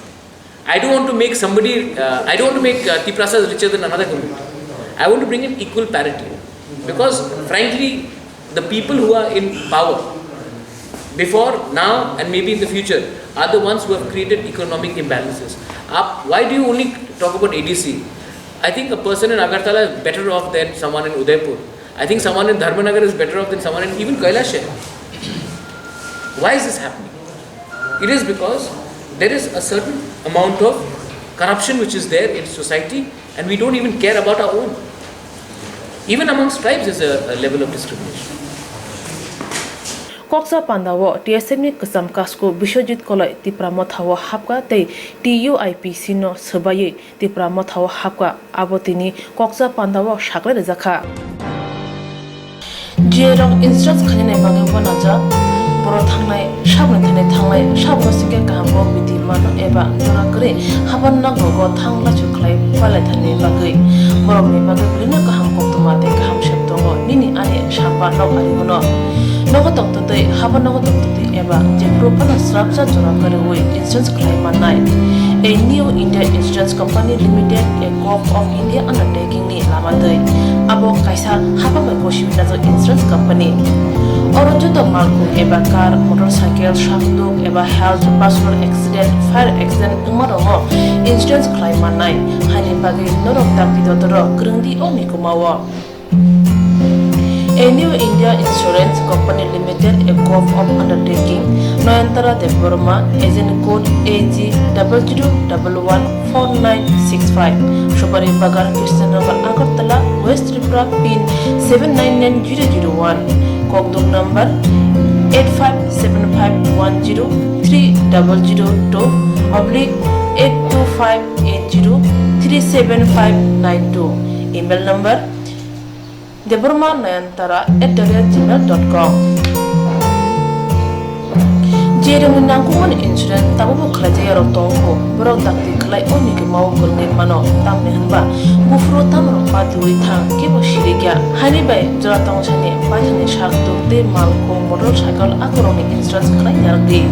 I don't want to make somebody, uh, I don't want to make, uh, Tiprasas richer than another community. I want to bring in equal parity. Because, frankly, the people who are in power before, now, and maybe in the future, are the ones who have created economic imbalances. Up, why do you only talk about A D C? I think a person in Agartala is better off than someone in Udaipur. I think someone in Dharmanagar is better off than someone in even Kailash. Why is this happening? It is because there is a certain amount of corruption which is there in society and we don't even care about our own. Even amongst tribes is a, a level of discrimination. Kokcha Pandao T S F ni kwcham kasku Biswajit Koloi Tipra Mothao hapkha tei T U I P C no swbaiwi Tipra Mothao hapkha, abo tini Kokcha Pandao saklai rwjakha. G A rok insurance khainani bagwi uanajak, borok thangnai sabni thani thanglai, sabno singkhe kaham bo bidi mano eba jora kwrwi haban nokrogo thang lachu khlai palai thani bagwi. Borokni bagwi belino kaham koktwma tei kaham sep tongo nini ani samba nok ari hwno. Nogo tongtwtwi, haban nogo tongtwtwi eba jephuru phano srapsa jora kwrwi insurance khlai mannai. A New India Insurance Company Limited, a Gov of India undertaking ni lama twi. Abo kaisa hapang bai gosi hwnjak insurance company. Oro joto malkhung eba car, motorcycle, sakduk eba health, personal accident, fire accident wngma rokno insurance khlai mannai. Haini bagwi norok dakti dodoro kwrwngdi o mikuma o. A New India Insurance Company Limited, a Gov of Undertaking, Noyantara Debbarma, agent code A G double zero double one four nine six five, Subari Bagan, Krishnanagar, Agartala, West Tripura, pin seven nine nine zero zero one, Kokduk number eight five seven five one zero three double zero two oblique eight two five eight zero three seven five nine two, email number Debbarma Nayantara at the rate gmail dot com. Jerokni nangkukmani insurance tabukbo khlaijak yarok tongo, borok dakti khlai o mikuma o kwrwngwi mano, tamni hwnba buphuru tamrok patiui thang kebo sirikya. Haini bai jora tongsani paithakni sak tuk tei malkhung motorcycle akorokni insurance khlai narwkdi.